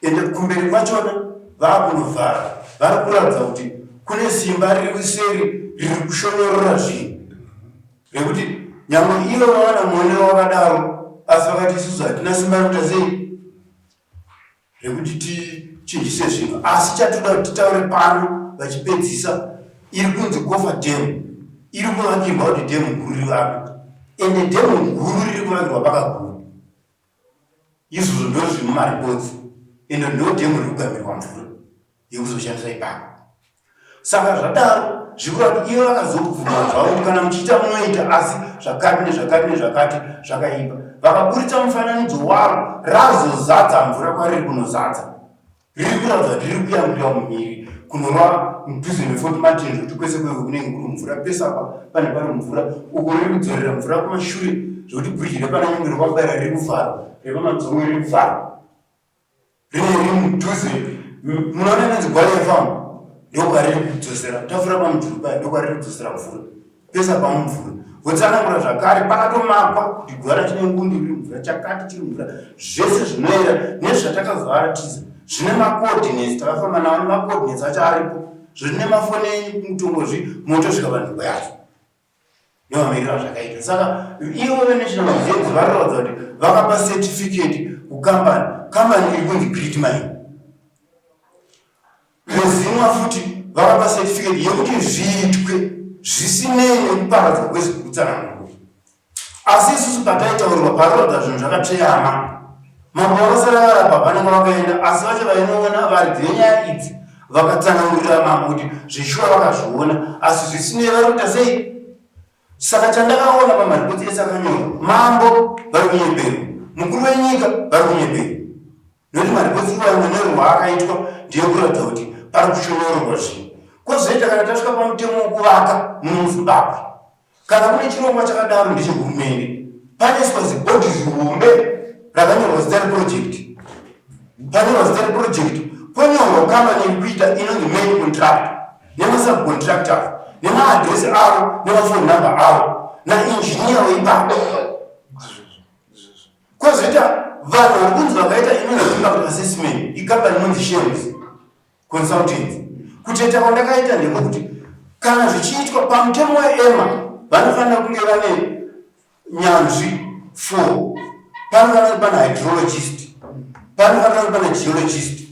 Ende kumberi kwachona vakunovhara vari kuratidza kuti kune simba riri kuseri riri kushonyorora zvinhu rekuti nyangwe ivo vawana muonero wakadaro asi vakati isusu hatina simba rekuita sei rekuti tichinjise zvinhu asi chatoda kuti titaure pano vachipedzisa iri kunzi Kofa Dam iri kuvakirwa kuti dhemu guru rivakwe ende dhemu guru riri kuvakirwa pakaguru. Izvozvo ndo zviri mumaripotsi ende ndo dhemu riri kugamirwa mvura yekuzoshandisa ipapo. Saka zvadaro zvikureva kuti ivo vakazobvuma zvavo kuti kana muchiita munoita asi zvakati nezvakati nezvakati zvakaipa. Vakaburitsa mufananidzo waro razozadza mvura kwariri kunozadza. Riri kuratidza kuti riri kuyambira mumhiri kunorova mudhuze meFort Martin zvekuti kwese kweko kunenge kuri mvura pese apa pane pari mvura uko riri kudzorera mvura kumashure zvekuti bhiriji repana Nyungwe rekwaBaira riri kuvharwa repamadzongwe riri kuvharwa rine riri mudhuze munoona inonzi Gwaliya Farm ndokwariri kudzosera tafura pamudhuri paya ndokwariri kudzosera mvura pese apa mumvura votsanangura zvakare pakatomakwa kuti gwara chine ngundu riri mvura chakati chiri mvura zvese zvinoera nezvatakazovatiza zvine macoordinates takafamba nawo nemacoordinates acho aripo zvine mafoni enyu mutongozvi motosvika panzvimbo yacho ndomamiriro azvakaita saka ivo venational museums variratidza kuti vakapa certificate kukambani kambani iri kunzi great mine VeZINWA futi vakapa certificate yekuti zviitwe zvisinei nekuparadzwa kwezvikutsanangurwa. Asi isusu pataitaurirwa paroda zvinhu zvakatsveyama. Mambo vakasara varapa vanenge vakaenda asi vacho vainoona varidzi venyaya idzi vakatsanangurira mambo kuti zveshuwa vakazviona asi zvisinei vari kuita sei? Saka chandakaona pamaripoti ese akanyorwa mambo vari kunyeperwa, mukuru wenyika vari kunyeperwa. Nekuti maripotsi iwayo manyorerwo aakaitwa ndeyekuratidza kuti pari kushonyororwa zvinhu. Kwozoita kana tasvika pamutemo wekuvaka muno muZimbabwe, kana kune chirongwa chakadaro ndechehurumende, panoiswa zibhodhi zihombe rakanyorwa zita reprojekti, panyorwa zita reprojekti, ponyorwa kambani iri kuita inonzi main contractor nemasubcontractors nemaadhiresi avo nemafoni number avo nainjiniya weipapo. Kwozoita vanhu vari kunzi vakaita inonzi impact assessment ikambani inonzi Shems Consultants. Kuteta kwandakaita ndekwekuti kana zvichiitwa pamutemo weEMA vanofanira kunge vane nyanzvi four. Panofanira kunge pane hydrologist, panofanira kunge pane geologist,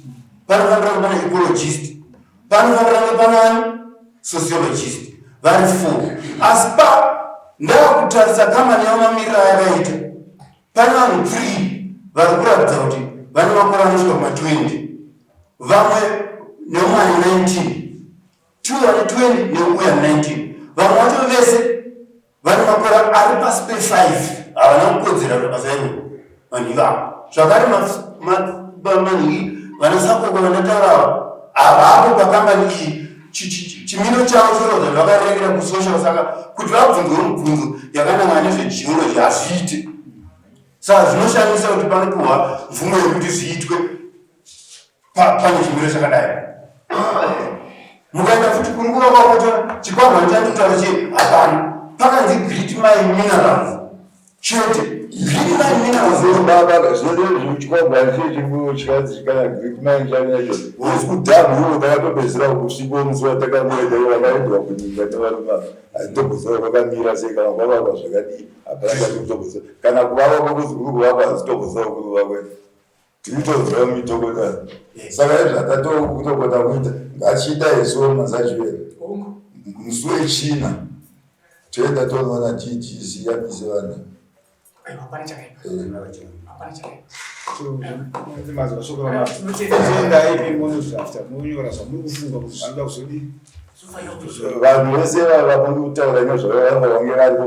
panofanira kunge pane ecologist, panofanira kunge pane sociologist vari four. Asi pa ndakutarisa kambani yavo mamiriro ayakaita pane vanhu 3 vari kuratidza kuti vane makore anosvika kuma 20 vamwe neumwe ane 19 two ane 20 neuyu ane 19 vamwe vacho vese vane makore ari pasi pe5 havana kukodzera kuita basa iroro vanhu ivavo zvakare manhingi vana sakoko vandataura ava havapo pakambani iyi chimiro chavo chinoratidza kuti vakarerekera kusocial saka kuti vabvunzwe mubvunzo yakanangana nezvegeology hazviite saka zvinoshamisa kuti panopiwa mvumo yekuti zviitwe pane chimiro chakadai mukaenda futi kuri kuvakwa kwacho chikwangwani chandikutaura che hapana pakanzi great mine minerals chete great mine minerals baba zvinodei zvichikwangwani chechimiro chikanzi kana great mine chacho usi kudhamu iwo takatopedzisira kusvika musi watakangoenda iwo vakaendwa kunyika nevarume ava hazitombozova kwakamira sei kana kwavakwa zvakadii hapana chatikutombozova kana kuvakwa kwokuzi kuri kuvakwa hazitombozova kuri kuvakwa Tirikutoziva mitokota. Saka izvi zvatatokutokota kuita ngachiita isu mazachiwere. Musi wechina toenda tonoona DGC yamise vanhu. Vanhu vese vamuri kutaura nezvavo vange varipo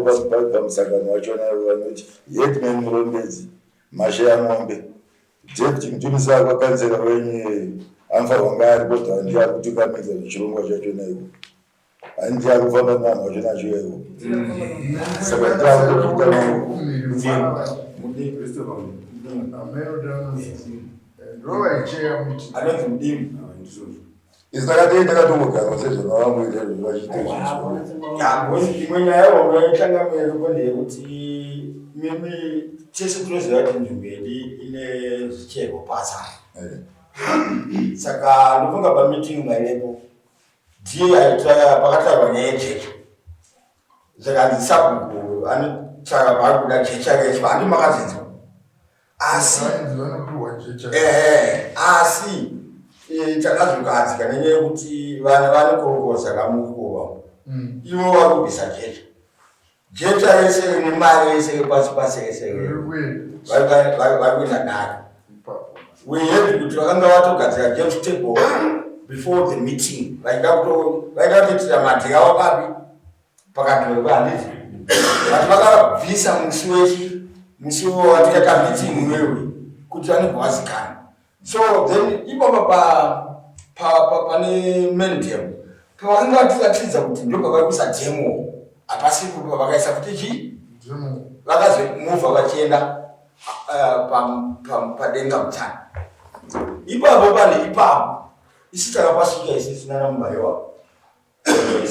pamusangano wachona vanoti headman Murombedzi Mashayamombe, Deputy Mutumisakwa kanzera wenyu iyeye anofanirwa kunge aripo than ndiye ari kutungamidza zvechirongwa chachona iko. Hani ndiye ari kufamba nevanhu vacho nacho iko. Saka ndiye ari kutoita Anonzi Mudimu. Isu takatei takatongogarwa sezvamavangoita izvozvo vachiita izvozvo. Ya, because imwe nyaya hombe yachangamire ndeyekuti mimi tese tinoziva kuti nzvimbo yedu ine zvicherwa pasi apa. Saka ndofunga pameeting maivepo ndiye aita pakataurwa nyaya yejecha. Zvakanzi sabhuku anotsvaka paari kuda jecha recho handi makazvinzwa. Asi ehe asi takazokahadzika nenyaya yekuti vana vanokorokoza kamukova ivo vari kubvisa jecha. Jecha rese rine mari yese yepasi pasi yese vari kuita dare. We heard kuti vakanga vatogadzira James table before the meeting vaida kutoitira madhiri avo papi pakadhorwa handiti but vakabvisa musi wechi musi watikaita meeting wewe kuti vanobva vazikana so then ipapa pane main dam pavakanga vatiratidza kuti ndo pavari kuisa demo hapasipo pavakaisa kuti chii vakazomuvha vachienda eh, padenga mutana ipapo pane ipapo isi takapasvika isi sinana mubaiwa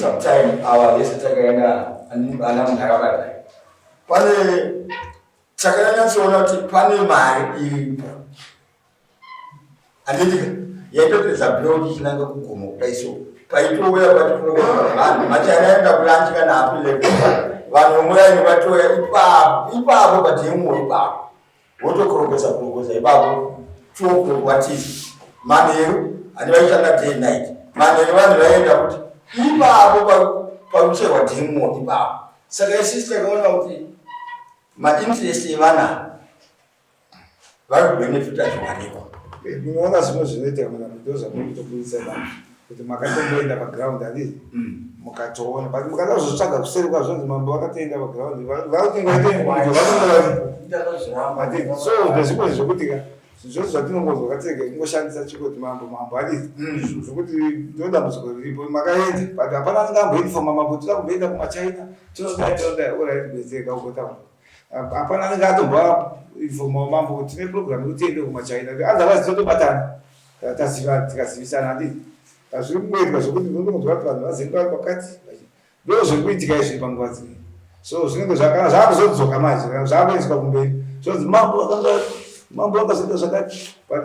sometime awa vese takaenda ana munharaunda pane takanyatsoona kuti pane mari iripo handitika yaitopedza blog ichinanga kugomo kudai so paitouya pativanhu machanaenda kulanchi kana hapi vanhu vomuraini vatouya ipapo ipapo pademo ipapo wotokorokotsa korokoza ipapo 2 o'clock watiza manheru handi vaishanda day night manheru vanhu vaienda kuti ipapo pakucherwa dhemo ipapo saka isisi takaona kuti mainterest evana vari kubenefita zviwanikwa munoona zvimwe zvinoitika mana ndo zvamuri kutoburitsa ipapo kuti makatomboenda paground handii mukatoona but mukada kuzozvitsvaga kuseri kwazvonzi mambo vakatoenda paground vakutingoatengovakutingovaati so ndezvimwe zvekuti ka zvose zvatinongonzwa katirege kungoshandisa chikoti mambo mambo adii zvekuti ndo dambudziko riripo makaenda but hapana anenge amboinfoma mambo toda kumboenda kumachina tinodai tinodai orit gwedzeka ugotaura hapana anenge atomboinfoma mambo kuti tine program yekuti tiende kumachina otherwise totobatana taziva tikazivisana handii Hazviri kungoitwa zvekuti ndinongonzwa kuti vanhu vazenge vari kwakati ndo zviri kuitika izvi panguva dzino so zvinenge zvakana zvakuzodzoka manje kana zvakuiswa kumberi zvonzi mambo vakanga mambo vakazoita zvakati but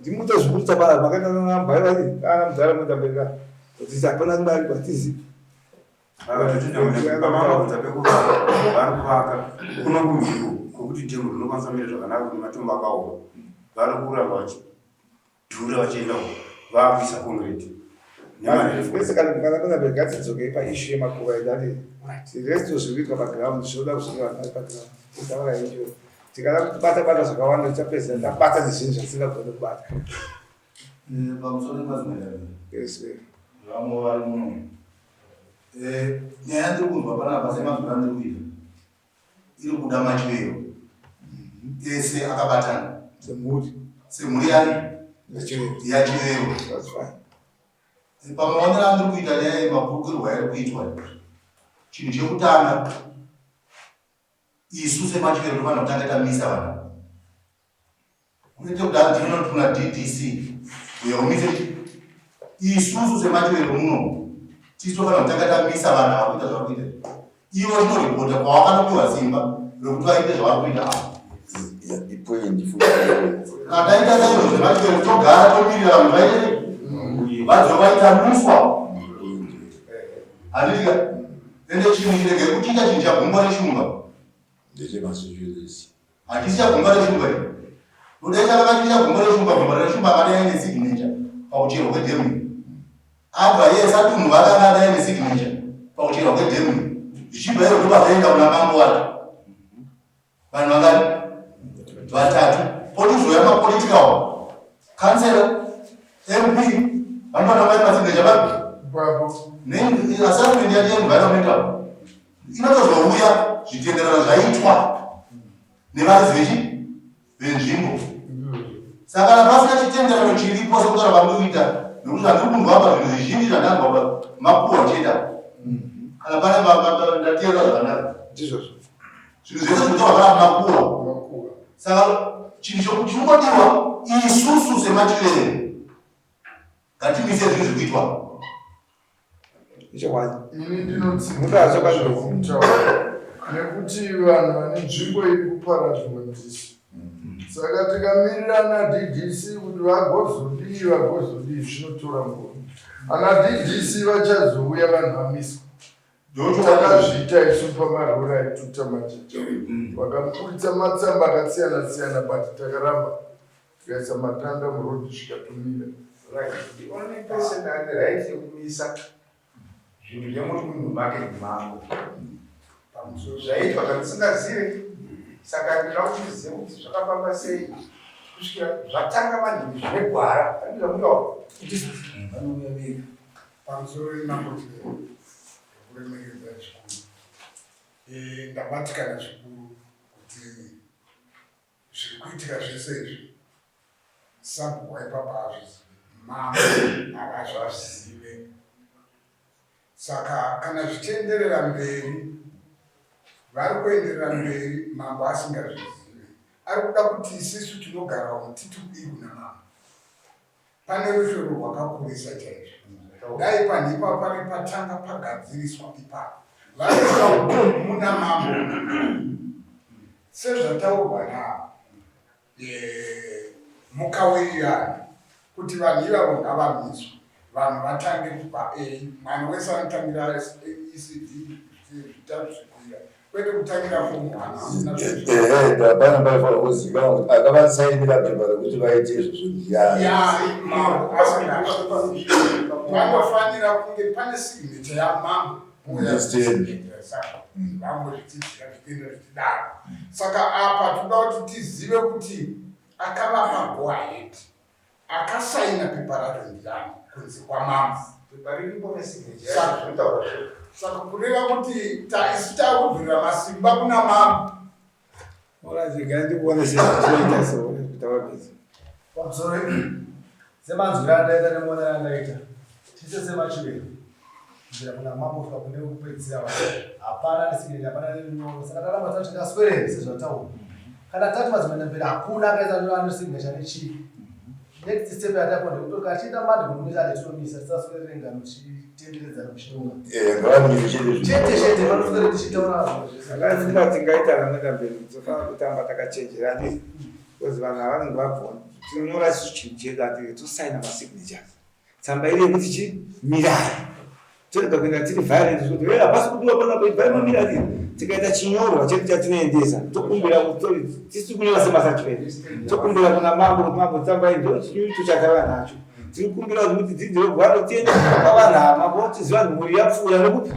ndimuita zvikuita pana makaita nambhai vari ana mudhara muita mberi ka kuti hapana mari hatizivi Pamavabvunza pekuvaka vari kuvaka kuno kumhiko kwekuti dhemu rinokwanisa kumira zvakanaka kune matombo akaoma vari kuramba vachidhura vachienda uko vakuisa concrete Kwese kana kana kuna ngatidzokei paissue yemakuva edu ati the rest zviri kuitwa paground zvinoda kuzvinge vanhu vari paground kutaura icho tikada kubata bata zvakawanda tichapedzisira tabata nezvinhu zvatisingagone kubata eh, pamusoro pemadzimai yes vamwe vari muno eh, nyaya yandiri kunzwa panapa semazwi andiri kuita iri kuda machivero ese akabatana semhuri semhuri yani yachivero pamaonero andiri kuita nyaya yemakurukirwo airi kuitwa chinhu chekutanga isu semachivero tofanira kutanga tamisa vanhu Kwete kuti hanzi tinoti kuna DDC uya umise isusu semachiwero muno tisu tofanira kutanga tamisa vanhu ava kuita zvavari kuita. Ivo tinoripota kwavakanopiwa simba rekuti vaite zvavari kuita ava. Kana taita saizvozvo semachiwero togara tomirira vanhu vaite vadzoka vaita muswa. Handiti ka? Ende chinhu chirege kuchiita chinhu chagumbo reshumba. Ndechemazvizvirisi. Hachisi chagumba reshumba iri. Kudai chakanga chiri chagumba reshumba, gumba reshumba akadai aine signature pakucherwa kwedhemu iri. Abva iye Satunhu vakanga adai aine signature pakucherwa kwedhemu iri. Zvichibva iro ndopakaenda kuna mambo wacho. Vanhu vangani? Vatatu. Potizouya mapolitical councillor, MP, vanofanira kuva masignature papi? Ipapo. Assignment yacho environmental inotozouya zvitenderano zvaitwa nevaridzi vechi venzvimbo saka kana pasina chitenderano chiripo sekutaura kwamuri kuita nekuti zvandiri kunzwa apa zvinhu zvizhinji zvandanzwa pa makuhwa chete apa kana pane ndateerera zvakanaka ndizvozvo zvinhu zvese zvinotaurwa pana makuhwa saka chinhu chinongodiwa isusu semachivere ngatimise zvinhu zviri kuitwa Ichokwadi. Ini ndinotsigira nekuti vanhu vane nzvimbo iri kuparadzwa ndisu. Saka tikamirira ana DDC kuti vagozodii vagozodii zvinotora nguva. Ana DDC vachazouya vanhu vamiswa. Takazviita isu pamarori aituta majecha. Vakaburitsa matsamba akasiyana siyana but takaramba. Tikaisa matanda muroad zvikatumira. Right. The only person ane right yekumisa zvinhu zvemuti munhu make ndimambo. Zvaitwa zvandisingazive saka ndinoda kuti ndizive kuti zvakafamba sei kusvikira zvatanga vanhu zvine gwara andizva mutaura. Vanouya vega. Pamusoro imambo kuremekedza zvikuru. Eh, ndabatikana zvikuru kuti zviri kuitika zvese izvi sabhuku waipapa hazvizive mambo havazvazive saka kana zvichienderera mberi vari kuenderera mberi mambo asingazvizive ari kuda kuti isisu tinogara umu titi kudii kuna mambo Pane rushoro rwakakurisa chaizvo. Dai panhu ipapo pari patanga pagadziriswa ipapo. Varikuda muna mambo sezvataurwa na eh, mukawirirana kuti vanhu ivavo ngavamiswe vanhu vatange kubva a mwana wese anotangira ecd zvitatu zvikwira kwete kutangira fomu Ehe, hapana paifanira kuzikanwa kuti akavasainira pepa rekuti vaite izvozvo ndiyani. Mambo panofanira kunge pane signature yamambo Understand. vamwe zvichidzika zvichienda zvichidaro saka apa tinoda kuti tizive kuti akavapa go ahead Akasaina pepa racho ndiani kunze kwamambo? Pepa riripo nesignature yacho zvinotaura zvega. Saka kureva kuti isu takudzorera masimba kuna mambo. Regai ndikuone sezvinoita sekuti busy. Pamusoro semanzwiro andaita nemuonero andaita tese semachivero kubvira kuna mambo kusvika kune wekupedzisira wacho hapana nesignature hapana nerunyoro saka taramba tati tingaswerere sezvataura kana tati madzimai mberi hakuna akaisa nyoro ane signature nechii next step yatapo ndekuti kachiita mandi kunomisa ati tinomisa tisaswerere ngano tichitenderedzana kuchitonga Eh, ngavamire chete chete chete panoswere tichitaura Akafunga tingaita vanoenda mberi tofanira kutamba takachenjera handiti because vanhu havanenge vabvona tinonyora isu chinhu chedu handiti tosaina masignatures tsamba iri yekuti chi mirai torega kuenda tiri violent kuti hey hapasi kudiwa panapa ibvai mamira tiri tikaita chinyorwa chedu chatinoendesa tokumbira kutori tisi kunyora semasachivene tokumbira kuna mambo kuti mambo tsamba iyi ndo chinyucho chatava nacho tiri kukumbira kuti muti dzidzire gwaro tiende kunopa vanhu ava mambo vatiziva kuti mhuri yapfuura nekupi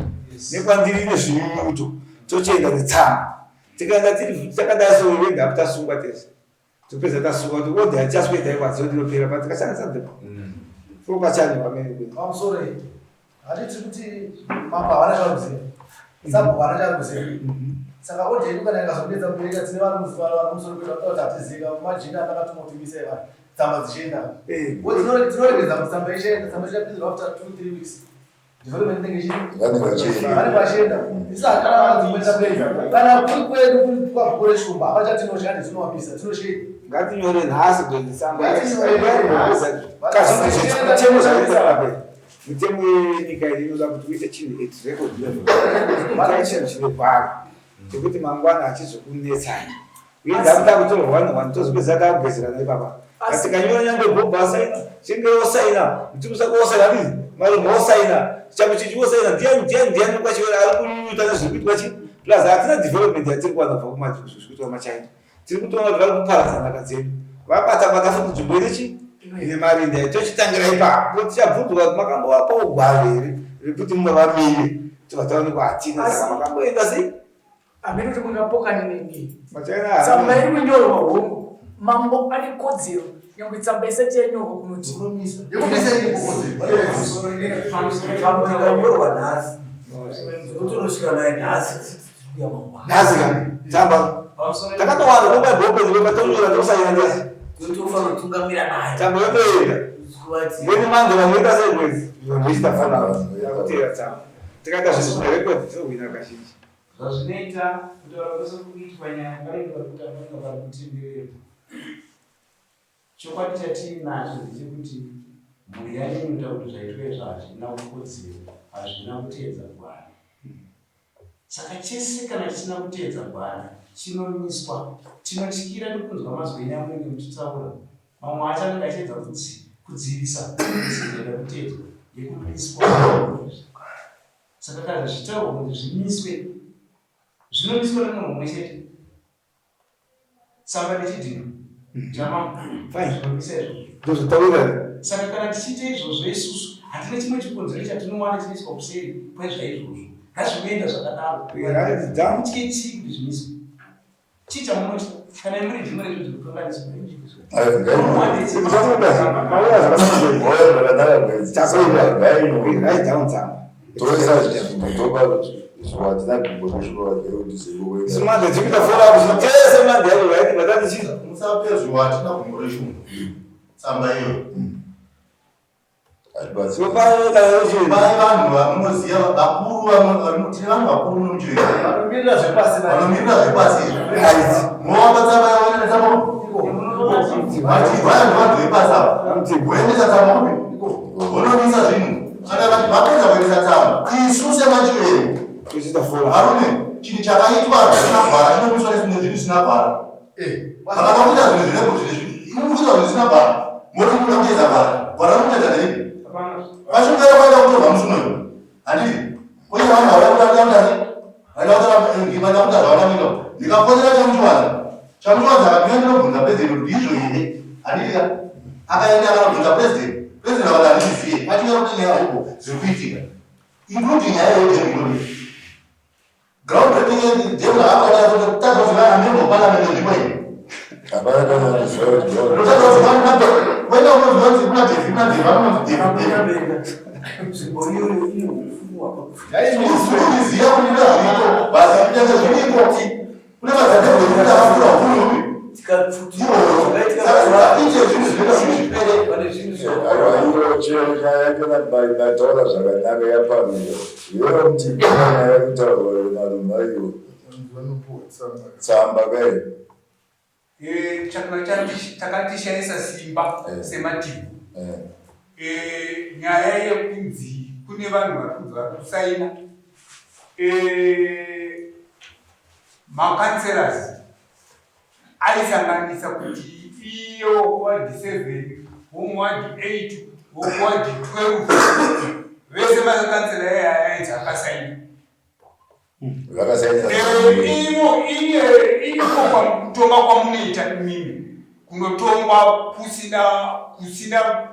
nekwandiri ine zvinyunyuto tochienda netsamba tikaenda tiri takadai so wega tasungwa tese topedza tasungwa kuti odha hatichasweda ikwadzo ndinopera but tikashandisa the fokachani pamene kwedu Pamusoro iyi hatiti kuti mambo havana charuziva sabhuku havana charuziva saka odha yedu kana ikazonetsa kubereka tine vari vari kumusoro kwedu vanotaura kuti hatizivi majinda andakatuma kuti misai vanhu tsamba dzichienda Eh. Tinoregedza kuti tsamba ichienda tsamba ichapinzirwa after 2 3 weeks development inenge ichi Vanenge vachienda. vanenge vachienda isu hatana vanhu dzimwe mberi kana kuri kwedu kuri kwabhuku reshumba hapana chatinotya nditinowapisa tinotyei ngatinyore nhasi kuendesamba Ngatinyore nhasi. mitemo zvaisava mitemo yenyika inoda kuti uite chinhu at record level itai chinhu chine gwaro chekuti mangwana hachizokunetsai uye ndakuda kutorwa vanhu vanhu tozopedza takugezerana ipapa tikanyora nyangwe bhobho asaina chinge osaina mutimusaka osaina adii marombo osaina chako chichi osaina ndiani ndiani ndiani kwachivera ari kunyunyuta nezviri kuitwa chi plus hatina development yatiri kuwana kubva kumazviri kuitwa machina tiri kutoona kuti vari kuparadza nhaka dzedu vabata bata futi nzvimbo ine chi ine marinda tochitangira ipapo tichabvunzwa kuti makambovapawo gwaro here rekuti mungavamire tobva taonekwa hatina saka makamboenda sei Hameno kuti mungapokane neni. Machina Tsamba iri kunyorwa hongu. Mambo ane kodzero nyangwe tsamba isati yanyorwa kunoti. Yekumisa iri kodzero. Tsamba ikanyorwa nhasi. Unotonosvika naye nhasi kuya mangwana. Nhasi ka tsamba takatowanda kuba bhope zibe patonyora tosaina nhasi. Kuti ufanira kutungamira nayo. Tsamba yotoenda. Mwene manje vanoita sei mwedzi? Vanhu fana takuteera tsamba. Tikaita zvinhu zvine record tinohwina kazhinji. Zvazvinoita kutaura kwese kuri kuitwa nyaya panenge pari kuita panenge pari kutendererwa. Chokwadi chatiinacho ndechekuti mhuri yanyunyuta kuti zvaitwa izvo hazvina kodzero, hazvina kuteedza gwara. Saka chese kana chisina kuteedza gwara chinomiswa. Tinotyira nekunzwa mazwi enyu amunenge muchitaura. Mamwe acho anenge achiedza kudzivisa misindo ida kuteedzwa yekumiswa izvi. Saka kana zvichitaurwa kunzi zvimiswe, zvinomiswa nemunhu mumwe chete. Tsamba nechidhindo chamambo zvinomisa izvozvo. Ndozvitaura. Saka kana tichiita izvozvo isusu hatina chimwe chikonzero chatinowana chinoiswa kuseri kwezvaizvozvo. Ngazvingoenda zvakadaro. Mutye chii kuti zvimiswe? Chii chamunotya kana muri ndimwe rezvinhu zviri kukanganiswa? Musape zuva hatina gumbo reshumba tsamba iyo. Pai vanhu vamunoziva vakuru, tine vanhu vakuru muno muchiweka vanomirira zvepasi, vanomirira zvepasi izvi, munovapa tsamba yavo ine tsamba vati vanhu vanhu vepasi ava voendesa tsamba kupi, vonomisa zvinhu. Kana vati vapedza kuendesa tsamba, isu semachiwere varume, chinhu chakaitwa zvisina gwara chinomiswa nezvinhu zvisina gwara. Kana kuita zvinhu zvine kuita zvinhu zvisina gwara, moti munoda kuteedza gwara, gwara rinoteedza neripi? Vachingaya kwaida kutorwa musi unoyu, handiti? Koita vanhu vauya kuda kuda kuda vaida kutora vaida kuita zvavada kuita. Ndikafonera Chamuchiwanza, Chamuchiwanza akati ndinobvunza president kuti ndizvo here, handiti ka? Akaenda akanobvunza president, president akati handizvizive. Pachinga kune nyaya huko dziri kuitika, including nyaya yedhemu iyoyo. Ground breaking yedhemu rakakwata kutadza kuzivana member of parliament nzvimbo iyi. Hapana kana anoziva kuti ground. Unotadza kuzivana kuna wenda unoziva kuti kuna Devi kuna Devi vanonzi Devi Devi. Nzvimbo iyoyo ine hupfumi hwakapfuura. Uziva kuti kune zviriko basi kunyange zviriko kune madzadebwe ekuti akapfuura hupfumi hupi. Mataura zvakanaka yapamira iwewe mutibana yakutaurwa maruma iwo tsamba kai Chakatishaisa simba semativi nyaya yekunzi kune vanhu vari kunzi vari kusaina makanselas Aisanganisa kuti iye wokuwadhi 7, womuwadhi 8, wokuwadhi 12 vese makansela aya ainzi akasaina. Vakasaina. Ivo iye iko kutonga kwamunoita imimi kunotongwa kusina kusina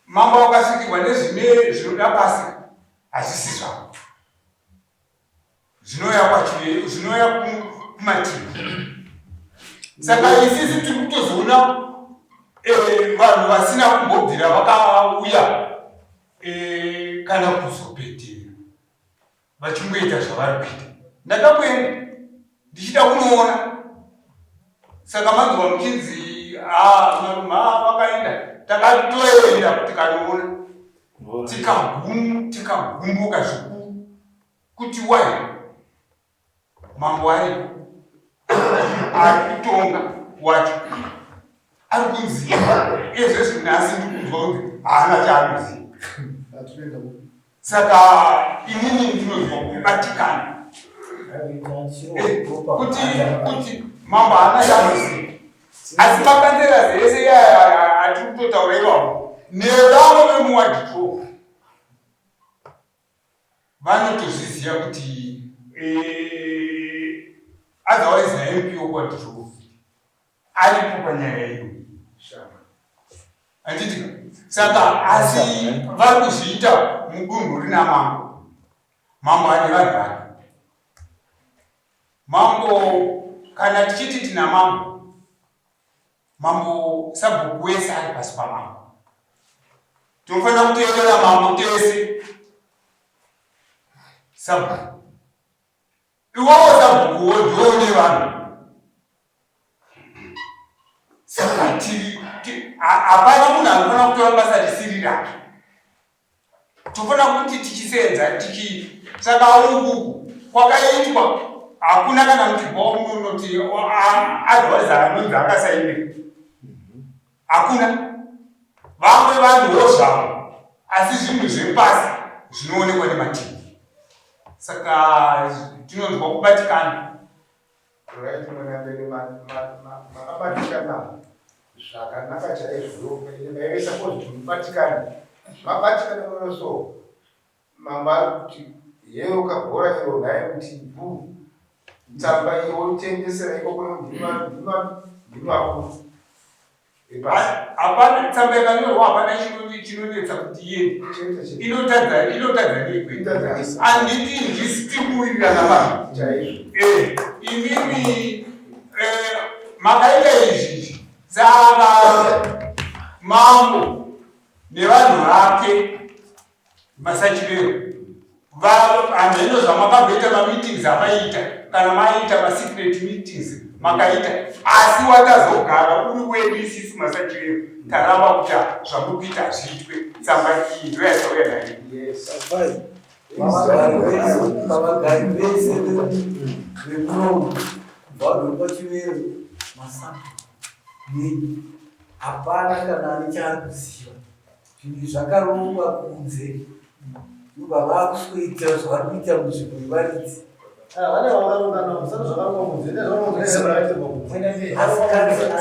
mambo wakasvikirwa nezvine zvinoda pasi hazvisi zvavo. Zvinouya kwachivere zvinouya kumativi. Saka isisi tiri kutozoona vanhu vasina kumbobvira vakauya kana kuzopetera vachingoita zvavari kuita. Ndakamboenda ndichida kunoona saka manzwa muchinzi maruma vakaenda, takatoenda tikanoona tikagumbuka zvikuru kuti why mambo aripo ari kutonga wacho ari kunzi izvezvi nhasi ndiri kunzwa kunzi haana chaanoziva. Saka inini ndinonzwa kubatikana kuti mambo haana chaanoziva, asi makanzera ese atiri kutotaura iwawo nevamwe vemuwadhi 12 vanotozviziva kuti otherwise naMP wokwadhiro aripo panyaya iyo, handiti? Saka asi vari kuzviita mudunhu rina mambo. Mambo ane vanhu vake. Mambo, kana tichiti tina mambo, mambo sabhuku wese ari pasi pamambo, tinofanira kuteerera mambo tese. Sabhuku iwowo, sabhukuwo ndiwo une vanhu. Saka hapana munhu anofanira kutora basa risiri rake. Tofanira kuti tichisenza tichi saka uku kwakaitwa hakuna kana muchibva unonoti advise anonzi akasainira, hakuna. Vamwe vanhuwo zvavo, asi zvinhu zvepasi zvinoonekwa nemativi. Saka tinonzwa kubatikana. Right, mwanambele makabatikana zvakanaka chaizvo. Maive suppose kuti mubatikane, mabatikana muno. So mambo ari kuti yeuka bhora iro nhai, kuti bhu tsamba iyo woitendesera ikoko, ndima ndima ndima. Hapana tsamba yakanyorwa, hapana chinonetsa kuti iende. Inotadza inotadza nei kuenda? Handiti ndisi tiri kuwirirana vanhu. Eh, imimi eh, makaita izvi saka mambo nevanhu vake Masachivero hameno zvamakamboita mameetings amaiita kana maiita masecret meetings makaita asi watazogara uri wedu isisu masachivero taramba kuti zvamuri kuita hazviitwe tsamba iyi ndoyatauya nayo. Pavagari vese vemunomu kubva vanhu vepachivero masapo nei hapana kana ane chaari kuziva. Zvinhu zvakarongwa kunze ndobva vakusweta zvavari kuita munzvimbo yevaridzi.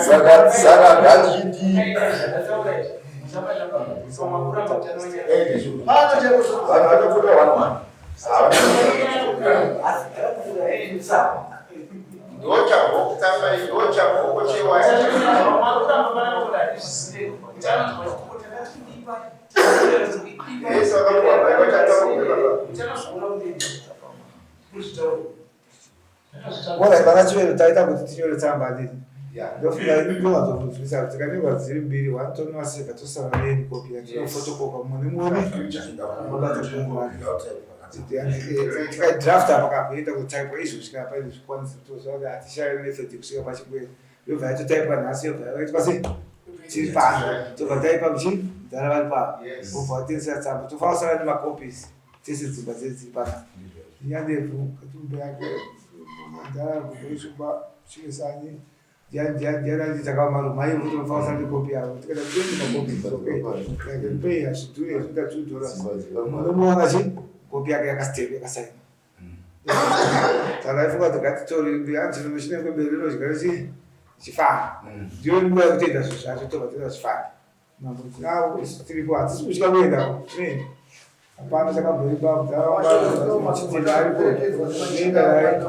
Saka saka ngatichiti vanhu vatokuda one one. Alright, vana Chivero taita kuti tinyore tsamba handiti? Ndofunga ini ndinowanzokunzwisa kuti tikanyorwa dziri mbiri one tonoaseka tosara neni kopi yatinofotokopa mumwe nemumwe unobata kunguva tikaidrafta apa kakuenda kutypwa izvozvi kana paine zvikwanisiro toziva kuti hatishaye method yekusvika pachingwere yobva yatotypwa nhasi yobva yaitwa sei tiri pano tobva taipa kuchi mudhara vari pano vobva vatendesera tsamba tofanira kusara nemacopies tese dzimba dzedu dziri panapa nyandebvu katumbe yake mudhara gogoishumba chimesani Ndiani ndiani ndiani ati takaoma mai kuti unofanira kusara nekopi yavo tikaita 20 makopi okay I can pay hazvidhure zvinoita $2 unomuwana chi kopi yake yakastep yakasaina saka aifunga kuti ngatitore hanzi chinono chinenge mberi rinodya richi chifana ndiyo nguva yekutoita zvinhu zvacho tobva toita zvifana Mambo tinavo isu tiripo hatisi kutya kuendako tinoenda hapana chakamboipa kudhara aripo tinoenda naye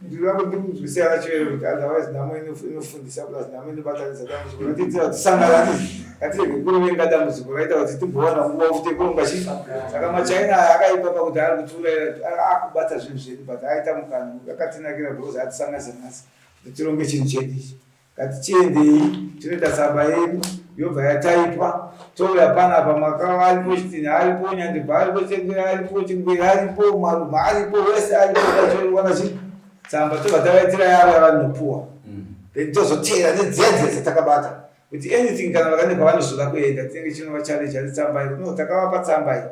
ndinoda kuti ndikunzwise ana chivero kuti otherwise nhamo inofundisa plus nhamo inobatanidza dambudziko ratiitira kuti tisanganani ngatirege kurovenga dambudziko raita kuti timbowana nguva futi yekuronga chii saka machina aya akaipa pakuti ari kutiurayira akubata zvinhu zvedu but aita mukana akatinakira because atisanganisa nhasi kuti tironge chinhu chedu ichi Ngatichiendei tinoita tsamba yedu yobva yataipwa touya panapa makawa aripo chitinha aripo nyandibva aripo chengera aripo chingwera aripo maruma aripo wese aripo tachoiwana chi tsamba tobva tavaitira yavo yavanopuwa then tozoteera nedziya dziya dzatakabata kuti anything kana vakane kwavanozoda kuenda tinenge chinova challenge ati tsamba iyi no takavapa tsamba iyi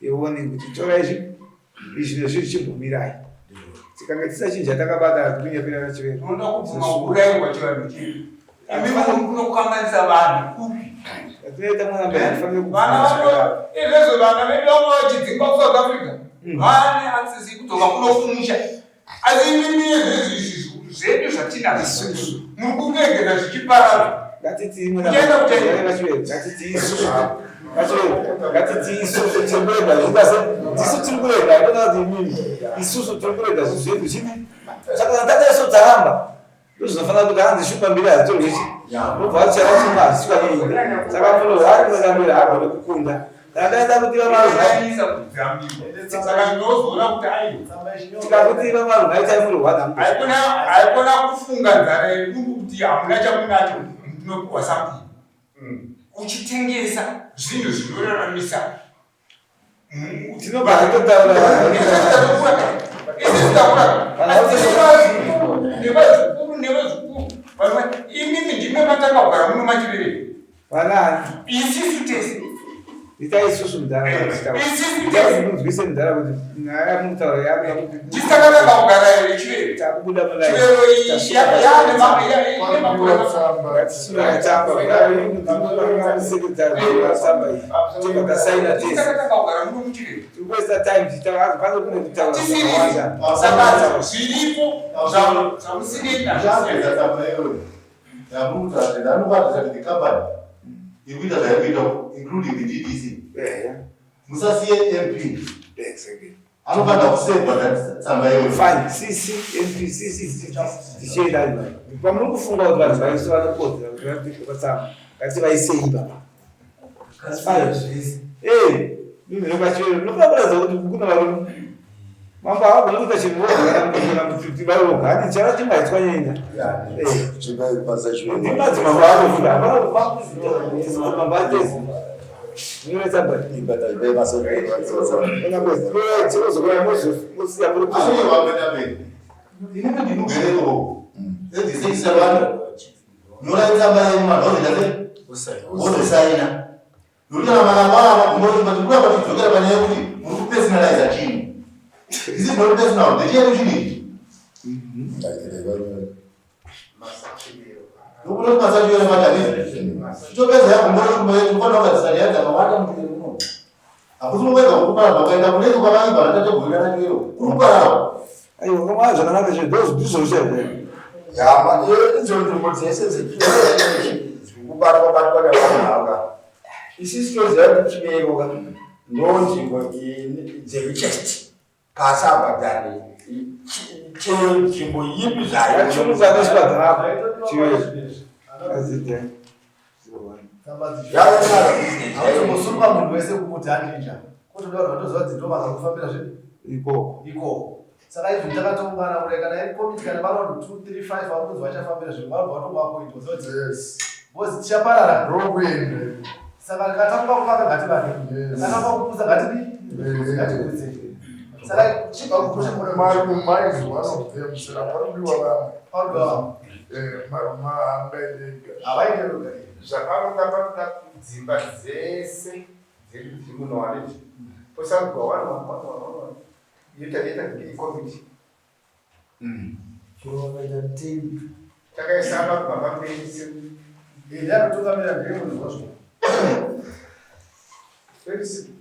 yewarning kuti torai izvi izvi nezvizvi chimbomirai tikange tisachinja takabata hatikunyeperana chivero unoda kubvuma kuuraiwa chivanhu chedu imi munokukanganisa vanhu kupi atinoita mwana mberi hatifaniri vana vano izvezvo vana vedu vanga vachidzingwa kusouth africa vane access yekudzoka kuno kumusha Asi imimi izvezvi izvi zvedu zvatinazvo muri kuregedza zvichiparadzwa. Ngatiti isusu ngatiti isusu tiri kurega zviita se tisu tiri kurega haikona kuti imimi isusu tiri kurega zvinhu zvedu zvipi saka kana tata isu taramba ndozvinofanira kuti hanzi shupa mbiri hadzitorwe chi obva vachara chimwe hazvichikwanei saka munhu ari kurega mbiri haagone kukunda Takaita kuti vamaruza saka ndinozoona kuti aiwa tikakuti vamaruza itai muri hwana haikona haikona kufunga nzara yedumbu kuti hamuna chamunacho ndinopiwa something uchitengesa zvinhu zvinoraramisa tinobva totaura nevazukuru nevazukuru imimi ndime matanga kugara muno machirere Vanaani? Isisu tese. Ita isusu mudhara. Isisu tese. Munzwise mudhara kuti nyaya yamukutaura yakuda kuti tisakatanga kugara here chivero. Takubuda mulai. Chivero iyi yaane makore. Ngatisura tsamba. Sekretary tsamba iyi. Tobva tasaina tese. Tisakatanga kugara muno muchivero. Tikuwaste time tichitaura pane kumwe kutaura zvakawanda. Saka zviripo zvamusinei nazvo. Ndamukutaura the company iri kuita zvairi kuita including the DDC. Musasiye MP. Exactly. Anofanira kusevha that tsamba iyoyo. Fine, CC, MP, CC, tichienda pamuri kufunga kuti vanhu vaise vanokodzera kuti vapike patsamba ngativaisei ipapa. Eh, mimi ndokachero ndinofanira kuratidza kuti kuna varume. Mambo havagoni kuita chinhu voga kana kuti vari voga. Handi chara chimwe nyenda. Ndimadzimambo anofuta. Hapana mambo atezi. Inini ndinogereko edziseisa vanhu nyorai tsamba yenyu vanhu vazoita sei vozosaina nokuti kana makarwara magumboti kuramba tichidzokera panyaya yekuti muri kupersonaliza chinhu. This is not personal, ndechedu chinhu ichi. Nokuti masachivero matanizvi titopedza yagumboti tinofanira kugadzisa nyaya dzakawanda muchivero muno. Hakusi kungoega kukuparara ukaenda kunenge kwakaibva natategurira nachivero kuri kuparara. Aiwa, kama zvakanaka zve ndizvo chaizvo. Yama, idzo nzvimbo dzese dzechivero dziri kubatwa batwa nevanhu ava. Isusu toziva kuti chivero ka ndo nzvimbo dzerichest pasi apa dzari chero nzvimbo ipi zvayo. Yachirungu akaiswa dhapo chivero. Azidha. Hauzombosungwa munhu wese kumuti handinja kotoda vanhu vatoziva kuti ndo vanhu kufambira zve Ikoko. Ikoko. Saka izvi takatoungana kudai kana iri komiti kana vari vanhu 2 3 5 vari kunzi vachafambira zvinhu vanobva vatongoapointwa ziva kuti because tichaparara. Ndokuenda. Saka katanga kuvaka ngativake, katanga kukuza ngatidi ngatikudze. Saka chibva kukosha Maruma is one of them, saka parikudiwa vamwe. Parikudiwa vamwe. Maruma haangaende ega. Havaende ega. Zvakaronga panoda dzimba dzese dziri munowaridzi posarugwa one one one one one one yoita yoita kunge ikomiti. Kurovera team. Takaisa maruma pamberi. Ende anotungamira ndiye munhu wazvo. Very simple.